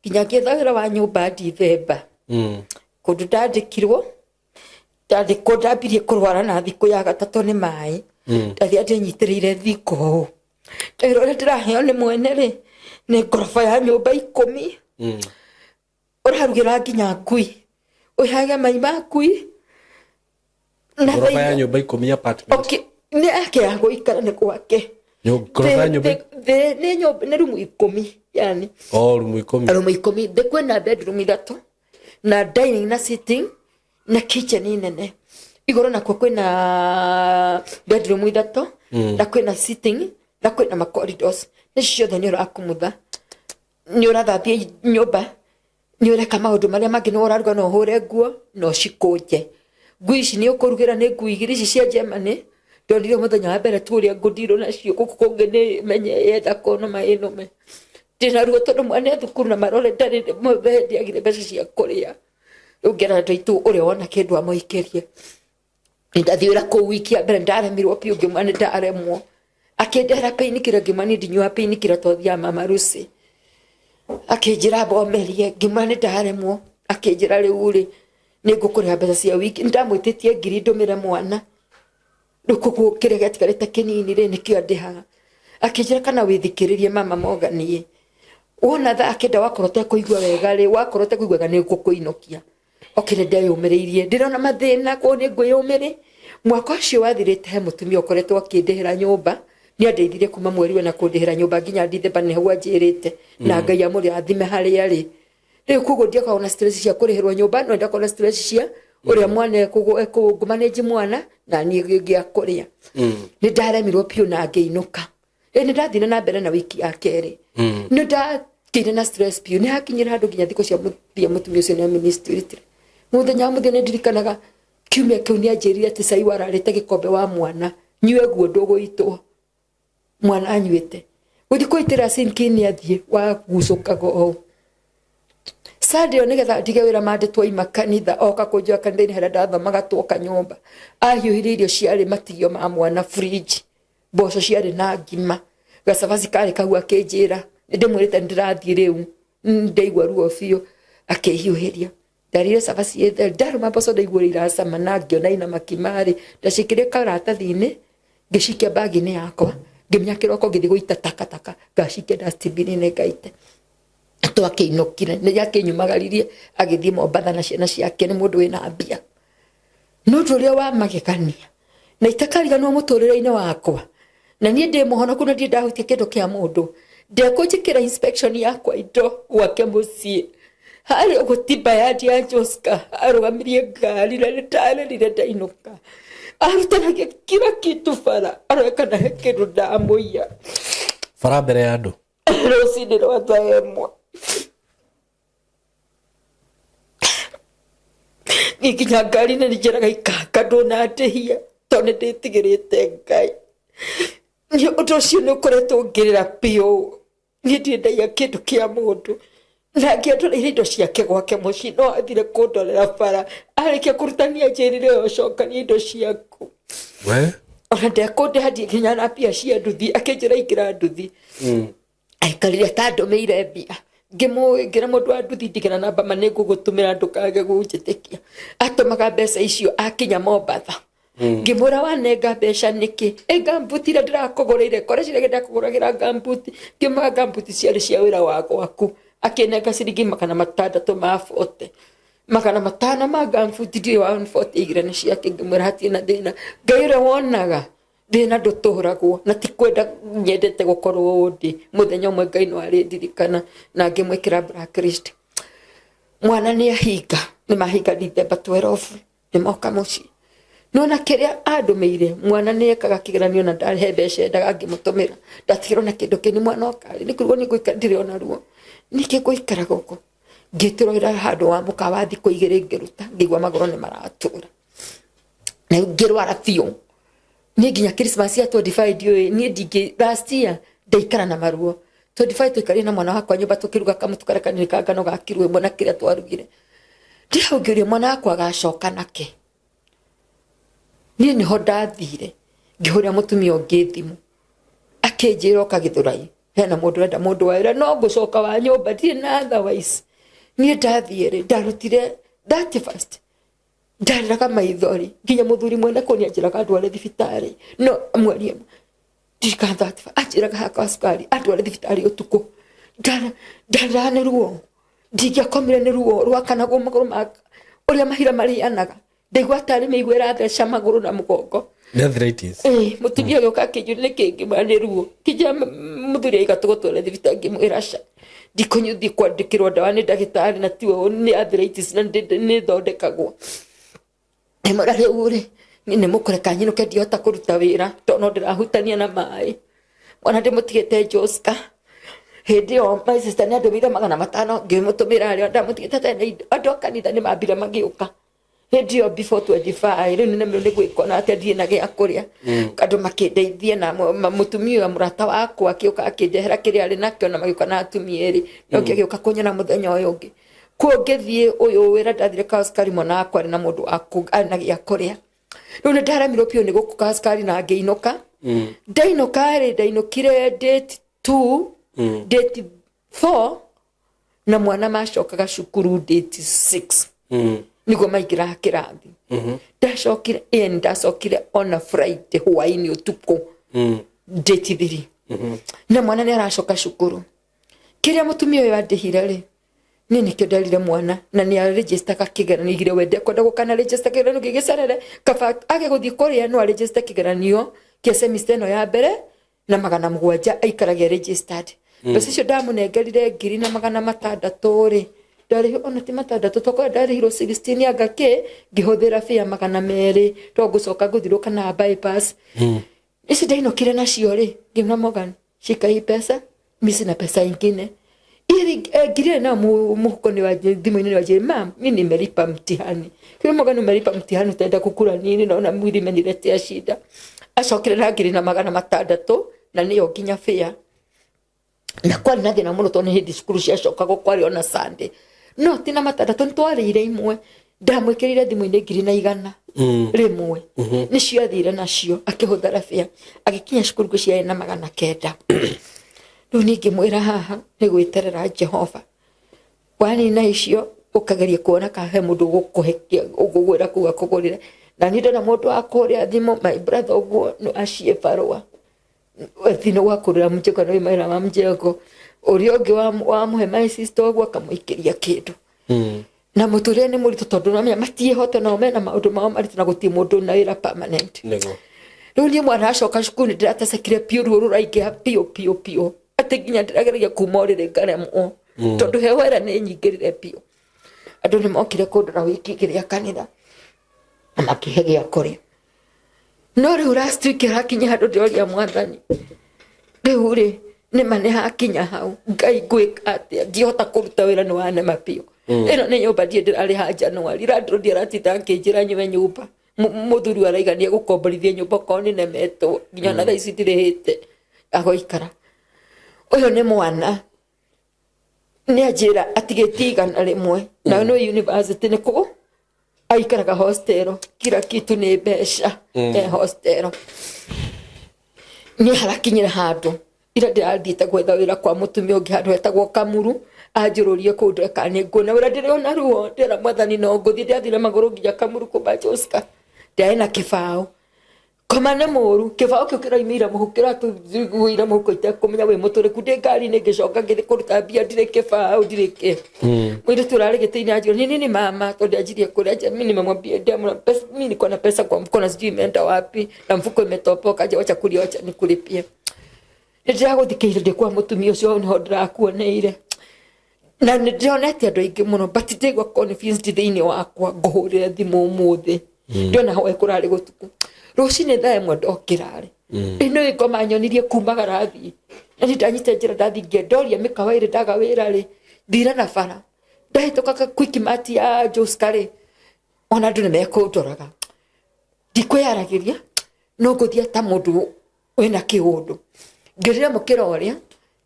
nginya ngĩetha wĩra wa nyũmba ndithemba kũndũ ndandĩkirwo. Ndandĩkwo, ndambirie kũrwara na thikũ ya gatatũ nĩ maĩ. Ndathiĩ ndĩnyitĩrĩire thiko ũũ, wĩra ũrĩa ndĩraheo nĩ mwene rĩ, nĩ ngoroba ya nyũmba 10. Ũrarugĩra nginya ngui, ũhage mai ma ngui na Ngoroba ya thĩinĩ- nyũmba 10 apartment? Okay, nĩ yake ya gũikara, nĩ gwake. Ngoroba ya nyũmba Thĩ nĩ nyũmba nĩ rumu 10 yani. O rumu 10. Rumu 10. Thĩ kwĩna bedroom 3 na dining na sitting na kitchen nene. Igũrũ nakuo kwĩna bedroom 3 na kwĩna sitting na kwĩna ma corridors. Nĩ ciothe nĩ ũrakumutha, nĩ ũrathambia nyũmba, nĩ ũreka maũndũ marĩa mangĩ, nĩ ũraruga, no ũhũre nguo na ũcikũnje. Ngui ici nĩ ũkũrugĩra, nĩ ngui 2 ici cia Germany. Ndonire mũthenya wa mbere tu ũrĩa ngũndirwo nacio gũkũ kũngĩ nĩ menye yenda kũnũma ĩnũme. Ndĩna ruo tondũ mwana e thukuru na marore ndarĩ mũthe, ndiagire mbeca cia kũrĩa. Rĩu ngera andũ aitũ ũrĩa wona kĩndũ amũikĩrie. Ndathiĩ wĩra kũu wiki ya mbere ndaremirwo biũ, ngĩmwĩra nĩ ndaremwo. Akĩndehera painkiller, ngĩmwĩra niĩ ndinyuaga painkiller twathiaga mama Lucy. Akĩnjĩra mbomerie, ngĩmwĩra nĩ ndaremwo. Akĩnjĩra rĩu rĩ nĩ ngũkũrĩha mbeca cia wiki. Nĩndamwĩtĩtie ngiri ndũmĩre mwana. Rĩu koguo kĩrĩa gĩatigarĩte kĩnini rĩ nĩkĩo andĩhaga. Akĩnjĩra kana wĩthikĩrĩrie mama Morgan ĩ. Wona thaa kenda wakorwo ũtekũigua wega rĩ, wakorwo ũtekũigua wega nĩ ngũkũinũkia. Okay, nĩ ndeyũmĩrĩirie. Ndĩrona mathĩna koguo nĩ ngwĩyũmĩrĩ. Mwaka ũcio wathirĩte he mũtumia ũkoretwo akĩndĩhĩra nyũmba. Nĩ andeithirie kuma mweri wena kũndĩhĩra nyũmba nginya Dithemba nĩ hau anjĩrĩte. Na Ngai amũrathime harĩa arĩ. Rĩu koguo ndiakoragwo na stress cia kũrĩhĩrwo nyũmba, no ndakoragwo na stress cia ũrĩa mwana ekũmanage mwana na niĩ gĩa kũrĩa. Nĩ ndaremirwo biũ na ngĩinũka. Nĩ ndathire na mbere na wiki ya kerĩ. Nĩ ndagĩire na stress biũ. Nĩ hakinyire handũ nginya thikũ cia mũthia mũtumia ũcio nĩ administrated. Mũthenya wa mũthia nĩ ndirikanaga kiumia kĩu nĩ anjĩrire atĩ cai wararĩte gĩkombe wa mwana, nyue guo ndũgũitwo. Mwana anyuĩte. Gũthiĩ kũitĩra sinki nĩ athiĩ wagucũkaga ũũ. Sunday ĩyo nĩgetha ndige wĩra mande twaima kanitha, oka kũnjoya kanitha-inĩ harĩa ndathomaga twoka nyũmba. Ahiũhirie irio ciarĩ matigio ma mwana fridge. Mboco ciarĩ na ngima. Gacabaci karĩ kau akĩnjĩra, nĩndĩmwĩrĩte nĩndĩrathiĩ rĩu, ndaigua ruo biũ, akĩhiũhĩria. Ndarĩire cabaci ĩ theri, ndarũma mboco ndaigua ũrĩa iracama na ngĩona ina makima rĩ, ndacikĩrire karatathi-inĩ, ngĩcikia bag-inĩ yakwa, ngĩmenya kĩroko ngĩthiĩ gũita takataka, ngacikia dustbin-inĩ ngaite. Twakĩinũkire, nĩ akĩnyumagaririe agĩthiĩ Mombatha na ciana ciake, nĩ mũndũ wĩna mbia. Nĩ ũndũ ũrĩa wa magegania na itakariganĩrwo mũtũrĩre-inĩ wakwa, na niĩ ndĩ mũhonoku na ndirĩ ndahutia kĩndũ kĩa mũndũ, ndekũnjĩkĩra inspection yakwa indo gwake mũciĩ. Harĩa ũguo timba ya ya Joska arũgamirie ngari na nĩ ndarĩrire ndainũka. Arutanagia kila kitu bara, arore kana he kĩndũ ndamũiya. Bara mbere ya andũ. Rũcinĩ rwa thaa 1. Niĩ nginya ngari-inĩ nĩ njĩraga ikanga ndũnandĩhia tondũ nĩ ndĩtigĩrĩte Ngai. Niĩ ũndũ ũcio nĩ ũkoretwo ũngĩrĩra biũ. Niĩ ndirĩ ndaiya kĩndũ kĩa mũndũ. Na angĩandoreire indo ciake gwake mũciĩ no athire kũndorera bara. Arĩkia kũrutania anjĩrire ũyũ cokania indo ciaku. We? Ona ndekũndĩha nginya na mbia cia nduthi, akĩnjĩra ingĩra nduthi. Aikarire ta ndũmĩire mbia. Ngĩra mũndũ wa nduthi ndigĩra namba ma nĩngũgũtũmĩra ndũkage gũnjĩtĩkia. Atũmaga mbeca icio akinya Mombatha. Ngĩmwĩra wanenga mbeca nĩkĩ? Ĩ ngambuti iria ndĩrakũgũrĩire, kore ciria ndakũgũragĩra ngambuti. Ngĩmwĩra ngambuti ciarĩ cia wĩra wa gwaku. Akĩnenga ciringi 600 ma bote. 500 ma ngambuti ndiũĩ wa bote igĩrĩ nĩ ciake. Ngĩmwĩra hatirĩ na thĩna. Ngai ũrĩa wonaga thĩna ndũtũragwo na ti kwenda nyendete gũkorwo ndĩ. Mũthenya ũmwe Ngai no arĩndirikana na ngĩmwĩkĩra blacklist. Mwana nĩ ahinga, nĩ mahinga December 12, nĩ moka mũciĩ. Nona kĩrĩa andũmĩire, mwana nĩ ekaga kĩgeranio na ndahe mbeca endaga ngĩmũtũmĩra. Ndatigĩrwo na kĩndũ kĩnini mwana oka rĩ, nĩ kũrigwo nĩ ngũikara ndirĩ ona ruo. Nĩkĩ ngũikara gũkũ? Ngĩtĩrwo wĩra handũ wa mũkawa thikũ 2 ngĩruta, ngĩigua magũrũ nĩ maratura. Na rĩu ngĩrwara biũ. Niĩ nginya Christmas ya 25 ndiũĩ, niĩ ndingĩ, last year ndaikara na maruo. 25 twaikarire na mwana wakwa nyũmba tũkĩruga kamũtu karĩa kanini ka ngano ga kiro ĩmwe na kĩrĩa twarugire. Ndĩ hau ngĩũria mwana wakwa agacoka nake. Niĩ nĩho ndathire ngĩhũrĩra mũtumia ũngĩ thimũ akĩnjĩra oka Gĩthũrai hena mũndũ ũrenda mũndũ wa wĩra no ngũcoka wa nyũmba ndirĩ na otherwise. Niĩ ndathiĩ rĩ ndarutire 31st ndarĩraga maithori nginya mũthuri mwene kũu nĩanjĩraga ndware thibitarĩ no mweri ĩmwe ndirikana 31 anjĩraga hakwa cukari andware thibitarĩ ũtukũ. Ndarĩraga nĩ ruo, ndingĩakomire nĩ ruo rwakanagwo magũrũ maka ũrĩa mahira marĩanaga. Ndaigua tarĩ mĩigua ĩratheca magũrũ na mũgongo. Nĩ arthritis. Mũtumia ũgĩũka akĩnjũria nĩ kĩ, ngĩmwĩra nĩ ruo. Kĩnjĩra mũthuri aiga tũgũtware thibitarĩ, ngĩmwĩra ca, ndikũnyua kwandĩkĩrwo ndawa nĩ ndagĩtarĩ na tiwe nĩ arthritis na nĩ ĩthondekagwo. Ngĩmwĩra rĩu rĩ, niĩ nĩ mũkũreka nyinũke, ndihota kũruta wĩra tondũ no ndĩrahutania na maĩ. Mwana ndĩmũtigĩte Joska. Hĩndĩ ĩyo my sister nĩ andũmĩire 500, ngĩmũtũmĩra arĩa ndamũtigĩte atarĩ na indo. Andũ a kanitha nĩ mambire magĩũka hĩndĩ ĩyo before 25. Rĩu nĩnemirwo nĩ gwĩka ona atĩa, ndirĩ na gĩa kũrĩa. Andũ makĩndeithia na mũtumia ũyũ mũrata wakwa akĩũka akĩndehera kĩrĩa arĩ nakĩo, na magĩũka na atumia erĩ, na ũngĩ agĩũka kũnyona mũthenya ũyũ ũngĩ. Kuo ngĩthiĩ ũyũ wĩra ndathire cukari, mwana wakwa arĩ na mũndũ wa arĩ na gĩa kũrĩa. Rĩu nĩ ndaremirwo biũ nĩ gũkũ cukari na ngĩinũka. Ndainũka rĩ, ndainũkire date 2, date 4, na mwana macokaga cukuru date 6 niguo maingĩraga kĩrathi. Ndacokire ĩni, ndacokire ona Friday hwainĩ ũtukũ date 3, na mwana nĩ aracoka cukuru. Kĩrĩa mũtumia ũyũ andĩhire rĩ, niĩ nĩkĩo nderire mwana na nĩ aregistaga kĩgeranio igire wende kwenda gũkana register kĩgeranio gĩgĩcerere kaba age gũthiĩ kũrĩa, no aregister kĩgeranio kĩa semester ĩno ya mbere na 700 aikarage registered. Mbeca icio ndamũnengerire 1600 rĩ, ndarĩhi ona ti matandatũ, tokorwo ndarĩhirwo 16 anga kĩ, ngĩhũthĩra bĩa 200 to ngũcoka ngũthirũka na bypass. Ici ndainũkire nacio rĩ, ngĩmwĩra, "Morgan, shika hii pesa, mi sina pesa ingine." Ili ngiri ĩrĩ nayo mũhuko-inĩ wa thimũ-inĩ wa "Mam, mi nimelipa mtihani." Kile Morgan, umelipa mtihani, utaenda kukula nini? Naona mwili imeniletea shida. Acokire na 1600 na nĩyo nginya fare, na kwarĩ na thĩna mũno tondũ nĩ hĩndĩ cukuru ciacokagwo, kwarĩ ona Sunday, no ti na matandatũ nĩ twarĩire imwe. Ndamwĩkĩrire thimũ-inĩ 1,100 rĩmwe, nĩcio athire nacio akĩhũthĩra bĩa, agĩkinya cukuru ngwĩciria na 900. Rĩu ningĩ mwĩra haha nĩ gwĩterera Jehova, wanina icio ũkageria kuona kana he mũndũ ũgũkũhe, ũgũgwĩra kũu akũgũrĩre. Na niĩ ndona mũndũ wa kũrĩa thimũ, my brother ũguo no aciĩ barũa thino gwakũrĩra mjengo no mawĩra ma mjengo, ũrĩa ũngĩ wamũhe my sister ũguo akamũikĩria kĩndũ. Na mũtũrĩre nĩ mũritũ tondũ namenya matiĩhote, nao mena maũndũ mao maritũ na gũtirĩ mũndũ na wĩra permanent. Rĩu niĩ mwana acoka cukuru nĩ ndĩratecekire biũ, ruo rũraingĩha biũ biũ biũ atĩ nginya ndĩrageragia kuma ũrĩrĩ ngaremwo tondũ heho ĩrĩa nĩ nyingĩrire biũ. Andũ nĩ mokire kũndora wiki igĩrĩ ya kanitha na makĩhe gĩa kũrĩa, no rĩu last week hakinya handũ ndĩroria Mwathani, rĩu rĩ nĩma nĩ hakinya hau, Ngai, ngwĩka atĩa? Ndihota kũruta wĩra, nĩ wanema biũ. Ĩno nĩ nyũmba ndiĩ ndĩrarĩha Januari, landlord aratinda akĩnjĩra nyume nyũmba. Mũthuri araiga nĩ egũkomborithia nyũmba okorwo nĩ nemetwo, nginya ona thaa ici ndirĩhĩte agũikara. Ũyũ nĩ mwana nĩ anjĩra atigĩtie 100, na no university nĩ kũ aikaraga hostel, kila kitu nĩ mbeca e hostel. Nĩ harakinyĩra handũ ira ndĩrathiĩte gwetha wĩra kwa mũtumia ũngĩ handũ hetagwo Kamuru, anjũrũrie kũu ndeka nĩ nguona wĩra. Ndĩrĩ ona ruo, ndĩra Mwathani no ngũthiĩ. Ndĩrathire magũrũ nginya Kamuru kuma Joska, ndĩarĩ na kĩbaũ, koma nĩ mũru, kĩbaũ kĩu kĩraumĩire mũhuko, kĩratũiguĩire mũhuko itekũmenya wĩ mũtũrĩku. Ndĩ ngari-inĩ ngĩcoka ngĩthiĩ kũruta mbia, ndirĩ kĩbaũ, ndirĩ kĩ. Mũirĩtu ũrarĩ gĩtĩ-inĩ anjĩra, "Ni nini mama?" Tondũ anjirie kũrĩa nja, mimi nimemwambia, ndamwambia pesa, mimi niko na pesa kwa mkono, sijui imeenda wapi na mfuko imetopoka. Aje, "Wacha kulia, wacha nikulipie." Nĩ ndĩragũthikĩire ndĩ kwa mũtumia ũcio, hau nĩho ndĩrakuoneire na nĩ ndĩronete andũ aingĩ mũno, but ndĩgua convinced thĩinĩ wakwa ngũhũrĩre thimũ ũmũthĩ. Ndĩona hoe kũrarĩ gũtukũ, rũcinĩ thaa 1 ndokĩrarĩ ĩno ĩngoma nyonirie kuma garathiĩ na nĩ ndanyita njĩra, ndathiĩ ngĩendoria mĩkawa ĩrĩ, ndaga wĩra rĩ, thira na bara ndahĩtũkaga Quickmart ya Joska rĩ, ona andũ nĩ mekũndoraga, ndikwĩyaragĩria no ngũthiĩ ta mũndũ wĩna kĩũndũ. Ngĩrire mũkĩra ũrĩa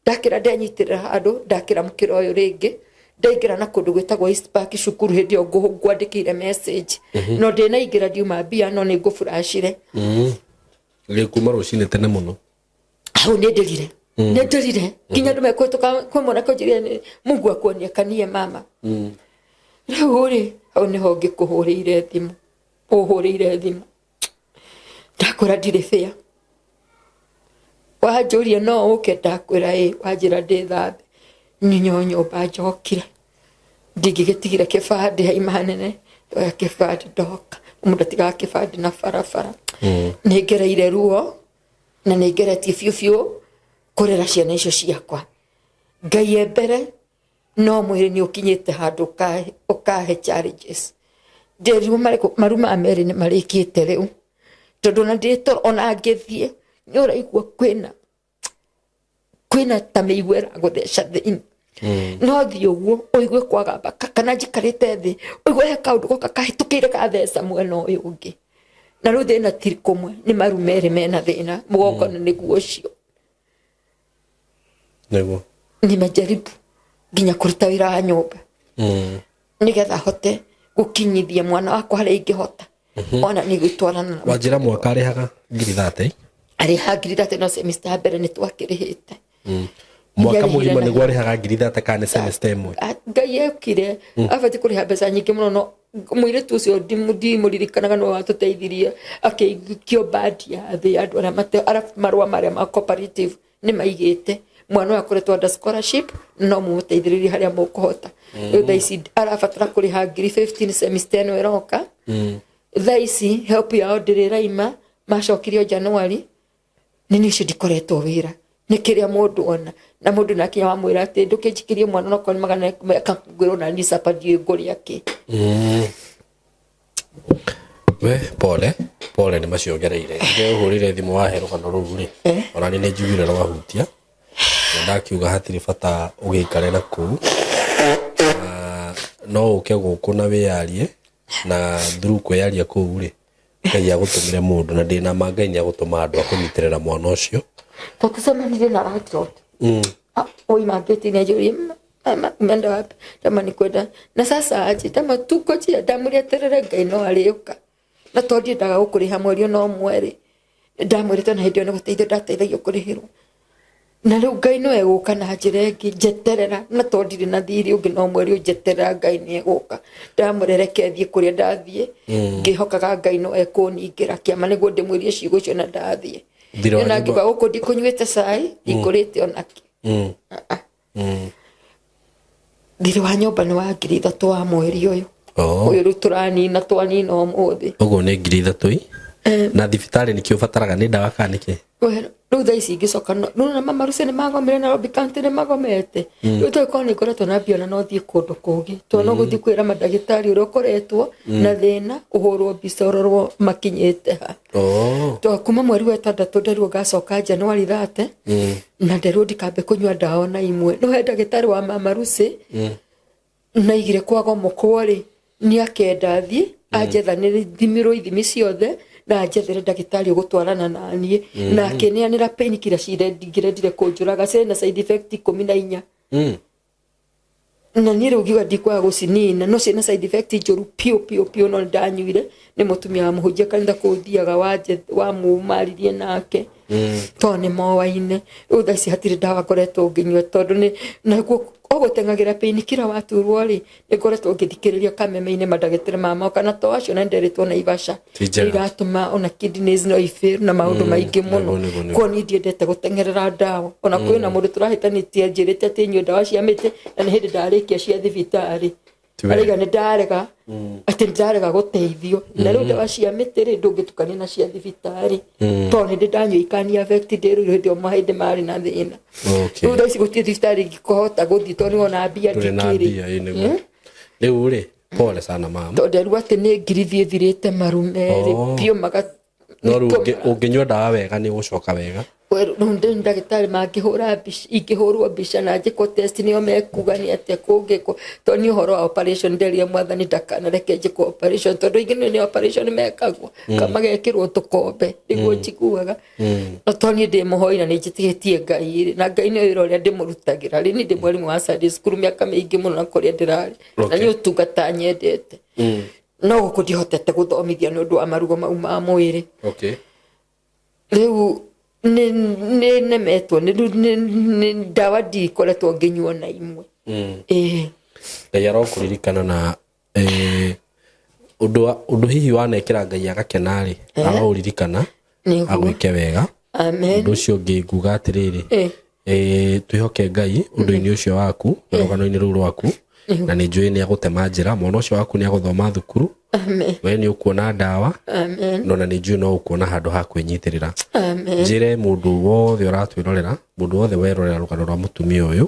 ndakĩra, ndenyitĩrĩra handũ, ndakĩra mũkĩra ũyũ rĩngĩ, ndaingĩra na kũndũ gwĩtagwo East Park cukuru. Hĩndĩ ĩyo ngwandĩkĩire message no ndĩnaingĩra, ndiuma mbia no nĩ ngũburacire. Rĩ kuma rũcinĩ tene mũno. Hau nĩ ndĩrire, nĩ ndĩrire nginya andũ mekũhĩtũka, kwĩ mwanake ũnjĩrire, "Nĩ- Mungu akuonekanie mama." Rĩu rĩ, hau nĩho ngĩkũhũrĩire thimũ, ũhũrĩire thimũ ndakwĩra ndirĩ bĩa, wanjũria no ũke, ndakwĩra ĩ, wanjĩra ndĩthambe nyinyo nyũmba, njokire ndingĩgĩtigire kĩbandĩ haima hanene, ndoya kĩbandĩ ndoka. Mũndũ atigaga kĩbandĩ na barabara. Nĩ ngereire ruo na nĩ ngeretie biũ biũ kũrera ciana icio ciakwa. Ngai e mbere, no mwĩrĩ nĩ ũkinyĩte handũ ũkahe challenges. Ndĩrirwo maru ma merĩ nĩ marĩkĩte rĩu, tondũ ona ndĩ toro, ona ngĩthiĩ nĩ ũraigua kwĩna ta mĩigua ĩragũtheca thĩinĩ. No thiĩ ũguo ũigue kwagamba, kana njikarĩte thĩ ũigue he kaũndũ goka kahĩtũkĩire gatheca mwena ũyũ ũngĩ. Na rĩu thĩna ti kũmwe, nĩ maru merĩ mena thĩna, mũgongo na nĩguo ũcio. Nĩguo. Nimejaribu nginya kũruta wĩra wa nyũmba nĩgetha hote gũkinyithia mwana wakwa harĩa ingĩhota, ona nĩ gwĩtwarana na Wanjĩra mwaka arĩhaga 30,000? Arĩhaga 30,000, no semester ya mbere nĩ twakĩrĩhĩte. Mwaka Ndiarĩhire mũgima na nĩguo arĩhaga 30,000 kana nĩ semester ĩmwe? Ah, Ngai ekire abatiĩ kũrĩha mbeca nyingĩ mũno, no mũirĩtu ũcio ndimũririkanaga nĩwe watũteithirie akĩikio bandi ya thĩ ya andũ arĩa mate arabu. Marũa marĩa ma cooperative nĩ maigĩte mwana ũyũ akoretwo under scholarship, no mũmũteithĩrĩrie harĩa mũkũhota. Rĩu thaa ici arabatara kũrĩha 15,000 semester ĩno ĩroka. Thaa ici help yao ndĩrĩ ĩraima, macokirio January. Nĩ niĩ ũcio ndikoretwo wĩra, nĩ kĩrĩa mũndũ ona na mũndũ nake wamwĩra atĩ ndũkĩnjikĩrie mwana onokorwo nĩ 100, akangwĩrwo na niĩ capa ndiũĩ ngũrĩa kĩ. We pole pole, nĩ maciongereire. Nge ũhũrĩre thimũ wahe rũgano rũu rĩ, ona nĩ njiguire rwahutia na ndakiuga hatirĩ bata ũgĩikare na kũu, na no ũke gũkũ na wĩyarie, na through kwĩyaria kũu rĩ, Ngai agũtũmĩre mũndũ, na ndĩna ma Ngai nĩ agũtũma andũ akũnyitĩrĩra mwana ũcio. Tũcemanirie na landlord. Ah, waima ngĩti-inĩ anjũria, "Mama, umeenda wapi?" Ndama ni kwenda na sasa aje, ndama tungojea, ndamũrĩeterere Ngai no arĩũka, na tondũ ndiendaga gũkũrĩha mweri ona ũmwe rĩ, ndamwĩrĩte na hĩndĩ ĩyo nĩ gũteithio ndateithagio kũrĩhĩrwo, na rĩu Ngai no egũka na njĩra ĩngĩ, njeterera, na tondũ ndirĩ na thirĩ ũngĩ no mweri ũyũ, njeterera Ngai nĩ egũka. Ndamũrereke thiĩ kũrĩa ndathiĩ ngĩhokaga Ngai no ekũningĩra kĩama nĩguo ndĩmwĩrie ciugo icio na ndathiĩ. Thirĩ wa Na nyũmba- ngiuga gũkũ ndikũnyuĩte cai, ndikũrĩte onakĩ. Thirĩ wa nyũmba nĩ wa 3,000 wa mweri ũyũ. Oh. Ũyũ rĩu tũranina, twanina ũmũthĩ. Ũguo nĩ 3,000 i na thibitarĩ nĩkĩ ũbataraga, nĩ ndawa kana nĩkĩ? Well, rĩu thaa ici ingĩcoka rĩu na mama Lucy nĩ magomire, Nairobi County nĩ magomete. Rĩu tũgĩkorwo nĩ ngoretwo na mbia, ona no thiĩ kũndũ kũngĩ, tondũ no gũthiĩ kwĩra mandagĩtarĩ ũrĩa ũkoretwo na thĩna, ũhũrwo mbica ũrorwo makinyĩte ha. Oh. To kuma mweri wa ĩtandatũ nderirwo ngacoka January 30, na nderirwo ndikambe kũnyua ndawa ona imwe. No he ndagĩtarĩ wa mama Lucy naigire kwagomokwo rĩ, nĩ akenda thiĩ anjethanĩre, thimĩrwo ithimi ciothe na anjethere ndagĩtarĩ ũgũtwarana na niĩ, na akĩneanĩra painkiller cingĩrendire kũnjũraga, ciarĩ na side effect 14. Na niĩ rĩu ngiuga ndikwaga gũcinina, no ciĩna side effect njũru piũ piũ piũ. No nĩndanyuire, nĩ mũtumia wa mũhunjia kanitha kũu thiaga wamumaririe nake, tondũ nĩ moaine. Rĩu thaa ici hatirĩ ndawa ngoretwo ngĩnyua, tondũ nĩ naguo ogũteng'agĩra painkiller waturwo rĩ, nĩ ngoretwo ngĩthikĩrĩria kameme-inĩ mandagĩtarĩ ma moka, na to acio, na nĩnderĩtwo Naivasha Ti njega. nĩ iratũma ona kidneys no ifail na maũndũ maingĩ mũno. Nĩguo, nĩguo. Kwa niĩ ndiendete gũteng'erera ndawa, ona kwĩna mũndũ tũrahĩtanĩtie anjĩrĩte atĩ nyue ndawa cia mĩtĩ, na nĩ hĩndĩ ndarĩkia cia thibitarĩ. Ti wega. Araiga nĩ ndarega, atĩ nĩ ndarega gũteithio, na rĩu ndawa cia mĩtĩ rĩ, ndũngĩtukania na cia thibitarĩ, tondũ nĩ ndĩ ndanyua ikani affect ndĩrũire hĩndĩ ĩyo mahĩndĩ marĩ na thĩna. Rĩu thaa ici gũtirĩ thibitarĩ ingĩkũhota gũthiĩ tondũ nĩwona mbia Ndũrĩ na ndikĩrĩ. mbia, ĩ nĩguo. Rĩu rĩ, pole sana mama. Tondũ nderirwo atĩ nĩ ngiri thiĩ thirĩte maru merĩ biũ maga. No rĩu ũngĩnyua ndawa wega nĩ ũgũcoka wega. Rĩu ndĩ ndagĩtarĩ mangĩhũra mbica, ingĩhũrwo mbica na njĩkwo test, nĩo mekuga nĩ atĩa kũngĩkwo, tondũ nĩ ũhoro wa operation nderire Mwathani ndakanareke njĩkwo operation, tondũ aingĩ nĩ operation mekagwo, magekĩrwo tũkombe nĩguo njiguaga. No tondũ niĩ ndĩ mũhoi na nĩ njĩtĩkĩtie Ngai rĩ, na Ngai nĩ wĩra ũrĩa ndĩmũrutagĩra rĩ, niĩ ndĩ mwarimũ wa Sunday school mĩaka mĩingĩ mũno na kũrĩa ndĩrarĩ, na nĩ ũtungata nyendete, no gũkũ ndihotete gũthomithia nĩ ũndũ wa marugo mau ma mwĩrĩ. Rĩu nĩ nemetwo nĩ ndawa, ndikoretwo ngĩnyua na imwe, ĩĩ. Ngai arokũririkana na ũndũ hihi wanekĩra Ngai agakena rĩ, aroũririkana agwĩke wega. Amen. Ũndũ ũcio ũngĩ nguga atĩrĩrĩ, twĩhoke Ngai ũndũ-inĩ ũcio waku na rũgano-inĩ rũu rwaku. Na nĩ njũĩ nĩ agũtema njĩra, mwana ũcio waku nĩ agũthoma thukuru. Amen. We nĩ ũkuona ndawa. Amen. No na nĩ njũĩ no ũkuona handũ ha kwĩnyitĩrĩra. Amen. Njĩre mũndũ wothe ũratwĩrorera, mũndũ wothe werorera rũgano rwa mũtumia ũyũ,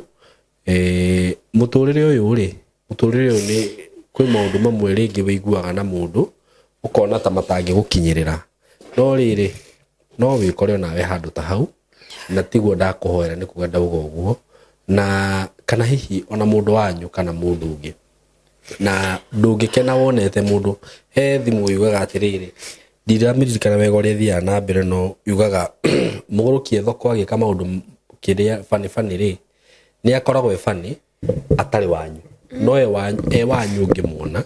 mũtũrĩre ũyũ rĩ, mũtũrĩre ũyũ nĩ kwĩ maũndũ mamwe rĩngĩ wĩiguaga na mũndũ ũkona ta matangĩgũkinyĩrĩra, no rĩrĩ no wĩkore onawe handũ ta hau, na tiguo ndakũhoera nĩ kuga ndauga ũguo, na kana hihi ona mũndũ wanyu kana mũndũ ũngĩ, na ndũngĩkena wonete mũndũ he thimũ yugaga atĩrĩrĩ, ndiramĩririkana wega ũrĩa ĩthiaga na mbere, no yugaga mũgũrũkie thoko agĩka maũndũ kĩrĩa bani bani rĩ, nĩ akoragwo e bani atarĩ wanyu, no e wanyu, e wanyu ũngĩmuona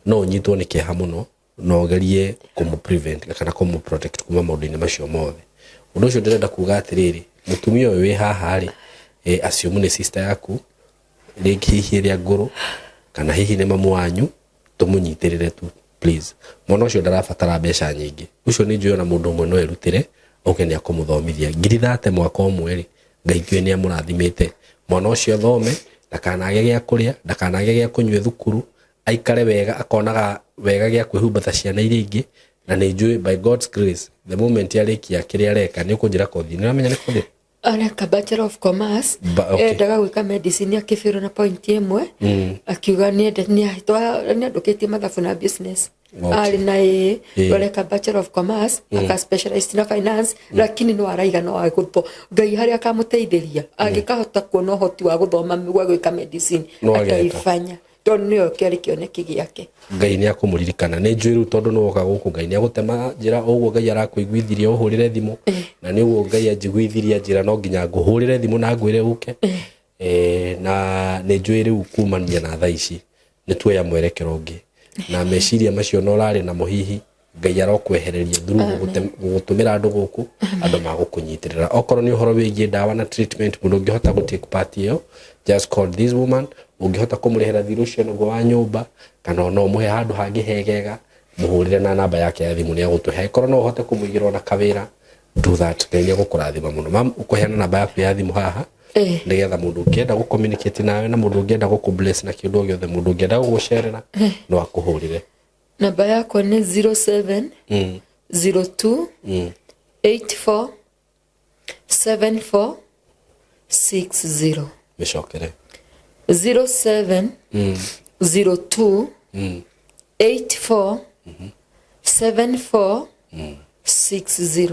no ũnyitwo nĩ kĩeha mũno, na ũgerie kũmũ prevent kana kũmũ protect kuma maũndũ-inĩ macio mothe. Ũndũ ũcio ndĩrenda kuga atĩrĩrĩ, mũtumia ũyũ wĩ haha rĩ, assume nĩ sister yaku rĩngĩ, hihi ĩrĩa ngũrũ, kana hihi nĩ mamu wanyu, tũmũnyitĩrĩre tu please. Mwana ũcio ndarabatara mbeca nyingĩ, ũcio nĩ njũĩ ona mũndũ ũmwe no erutĩre oke nĩ akũmũthomithia 30,000 mwaka ũmwe rĩ, Ngai njũĩ nĩ amũrathimĩte. Mwana ũcio athome, ndakanage gĩa kũrĩa, ndakanage gĩa kũnyua thukuru, aikare wega, akonaga wega gĩa kwĩhumba ta ciana iria ingĩ. Na nĩ njũĩ by God's grace, the moment arĩkia kĩrĩa areka, nĩ ũkũnjĩra kothi, nĩ ũramenya nĩ kothi. Areka Bachelor of Commerce. Okay. Endaga gwĩka medicine, akĩbĩrwo na point ĩmwe, akiuga nĩandũkĩtie mathabu na business. Arĩ na ĩ areka Bachelor of Commerce, aka specialize na finance, lakini no araiga no agũtho Ngai harĩa akamũteithĩria, angĩkahota kuona ũhoti wa gũthoma wa gwĩka medicine. No ageka. Ataifanya tondũ nĩyo kĩarĩ kĩoneki gĩake. Ngai nĩ akũmũririkana, nĩ njũĩ rĩu tondũ nĩ woka gũkũ, Ngai nĩ agũtema njĩra ũguo Ngai arakũiguithirie ũhũrĩre thimũ, na nĩ ũguo Ngai anjiguithirie njĩra no nginya ngũhũrĩre thimũ na ngwĩre ũke. Na nĩ njũĩ rĩu kumania na thaa ici nĩ tuoya mwerekero ũngĩ na meciria macio no ũrarĩ namo, hihi Ngai arokwehereria through gũgũtũmĩra andũ gũkũ, andũ magũkũnyitĩrĩra. Okorwo nĩ ũhoro wĩgiĩ ndawa na treatment, mũndũ ũngĩhota gũ take part ĩyo, just call this woman. Ũngĩhota kũmũrĩhĩra thirĩ ũcio naguo wa nyũmba, kana no ũmũhe handũ hangĩ hegega, mũhũrĩre na namba yake ya thimũ nĩ agũtũhe. Angĩkorwo no ũhote kũmũigĩra ona kawĩra, do that. Ngai nĩ agũkũrathima mũno. Mam, ũkũheana namba yaku ya thimũ haha nĩgetha mũndũ ũngĩenda gũ communicate nawe, na mũndũ ũngĩenda gũkũ bless na kĩndũ o gĩothe, mũndũ ũngĩenda gũgũcerera, no akũhũrĩre. Namba yakwa nĩ 07 02 84 74 60. Mĩcokere. 07 02 84 74 60.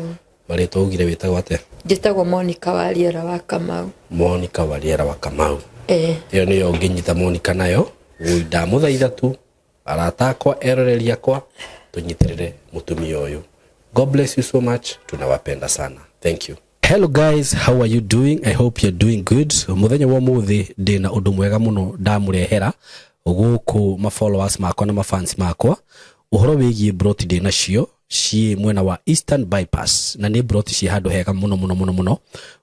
Marĩtwa ugire wĩtagwo atĩa? Njĩtagwo Monica Wariera wa Kamau. Monica Wariera wa Kamau. Eh. Ĩyo nĩyo ũngĩnyita Monica nayo. Ũi, ndamũthaitha tu, arata akwa, eroreri akwa, tũnyitĩrĩre mũtumia ũyũ. God bless you so much, tunawapenda sana, thank you. Hello guys, how are you doing? I hope you're doing good. Muthenya wa umuthi ndina undu mwega muno ndamurehera guku ma followers makwa na ma fans makwa, uhoro wigie broti ndĩ nacio ciĩ mwena wa Eastern Bypass, na nĩ broti ciĩ handũ hega mũno mũno mũno mũno.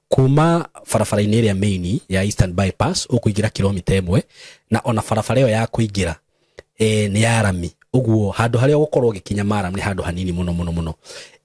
Kuma barabara-inĩ ĩrĩa main ya Eastern Bypass ũkũingĩra kilomita 1, na ona barabara ĩyo ya kũingĩra nĩ ya rami, ũguo handũ harĩa ũgũkorwo ũgĩkinya maram nĩ handũ hanini mũno mũno mũno.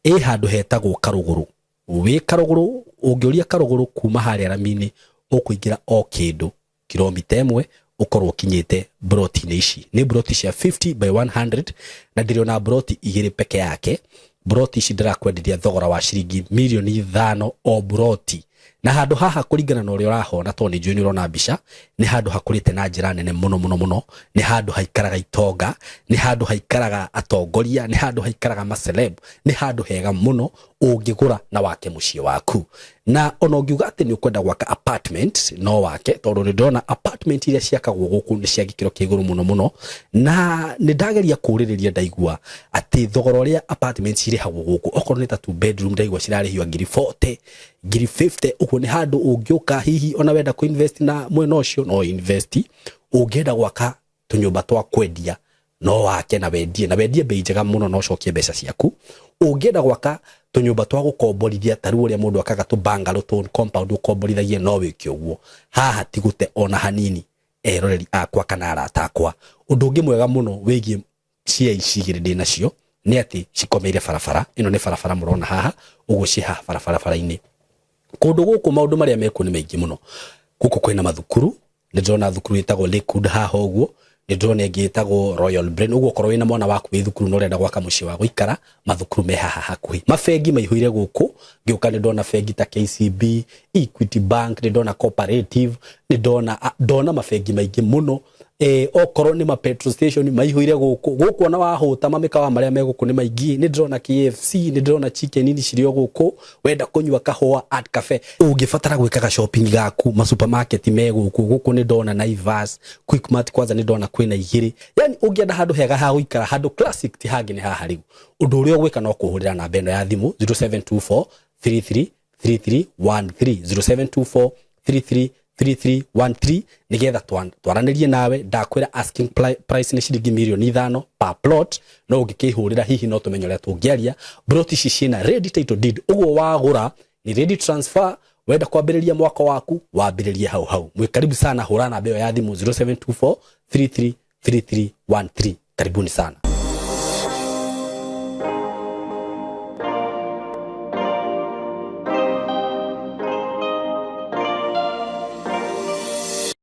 Ĩ handũ hetagwo Karũgũrũ, wĩ Karũgũrũ, ũngĩũria Karũgũrũ kuma harĩa rami-inĩ, ũkũingĩra o kĩndũ kilomita 1 ũkorwo ũkinyĩte broti-inĩ ici. Nĩ broti cia 50 by 100, na ndĩrĩ broti igĩrĩ peke yake. Broti ici ndĩrakwenderia thogora wa ciringi mirioni 5 o broti. Na handũ haha, kũringana na ũrĩa ũrahona, tondũ nĩ njũĩ nĩ ũrona mbica, nĩ handũ hakũrĩte na njĩra nene mũno mũno mũno. Nĩ handũ haikaraga itonga, nĩ handũ haikaraga atongoria, nĩ handũ haikaraga maceleb, nĩ handũ hega mũno ũngĩgũra na wake mũciĩ waku. Na ona ũngiuga atĩ nĩ ũkwenda gwaka apartment, no wake, tondũ nĩ ndĩrona apartment iria ciakagwo gũkũ nĩ cia gĩkĩro kĩa igũrũ mũno mũno. Na nĩ ndageria kũũrĩrĩria, ndaigua atĩ thogora ũrĩa apartment cirĩhagwo gũkũ, okorwo nĩ ta two bedroom, ndaigua cirarĩhio ngiri 40, ngiri 50. Ũguo nĩ handũ ũngĩũka, hihi ona wenda kũ invest na mwena ũcio no invest, ũngĩenda gwaka tũnyũmba twa kwendia no wake na wendie, na wendie bei njega mũno na ũcokie mbeca ciaku. Ũngĩenda gwaka tũnyũmba twa gũkomborithia, ta rĩu ũrĩa mũndũ akaga tũ bungalow, tũ compound ũkomborithagia, no wĩke ũguo. Haha ti gũte ona hanini, eroreri akwa kana arata akwa. Ũndũ ũngĩ mwega mũno wĩgiĩ cia ici igĩrĩ ndĩ nacio nĩ atĩ cikomeire barabara ĩno. Nĩ barabara mũrona haha ũguo, ciĩ haha barabara-inĩ. Kũndũ gũkũ maũndũ marĩa mekuo nĩ maingĩ mũno. Gũkũ kwĩna mathukuru. Nĩ ndĩrona thukuru ĩtagwo Lakewood haha ũguo, nĩ ndĩrona ĩngĩ ĩtagwo Royal Brain. Ũguo okorwo wĩna mwana waku wĩ thukuru na ũrenda gwaka mũciĩ wa gũikara, mathukuru me haha hakuhĩ. Mabengi maihũire gũkũ, ngĩũka nĩ ndona bengi ta KCB, Equity Bank, nĩ ndona Cooperative, nĩ ndona ndona mabengi maingĩ mũno. Okorwo nĩ ma petrol station maihũire gũkũ gũkũ, ona wahũta mamĩkawa marĩa me gũkũ nĩ maingĩ. Nĩ ndĩrona KFC, nĩ ndĩrona Chicken Inn cirĩ o gũkũ. Wenda kũnyua kahũa, Art Cafe. Ũngĩbatara gwĩkaga shopping gaku, ma supermarket me gũkũ. Gũkũ nĩ ndona Naivas, Quickmart, kwanza nĩ ndona kwĩna igĩrĩ. Yani ũngĩenda handũ hega ha gũikara, handũ classic, ti hangĩ nĩ haha. Rĩu ũndũ ũrĩa ũgwĩka no kũhũrĩra namba ĩno ya thimũ, 0724 33 3313, 0724 33 3313, nigetha twaranĩrie nawe. Ndakwĩra asking price nĩ ciringi mirioni 5 per plot, no ũngĩkĩhũrĩra hihi no tũmenye ũrĩa tũngĩaria. Plot ici ciĩna ready title deed, ũguo wagũra nĩ ready transfer. Wenda kwambĩrĩria mwaka waku, wambĩrĩrie hau hau. Mwĩ karibu sana, hũra namba ĩyo ya thimũ, 0724 33 3313. Karibuni sana.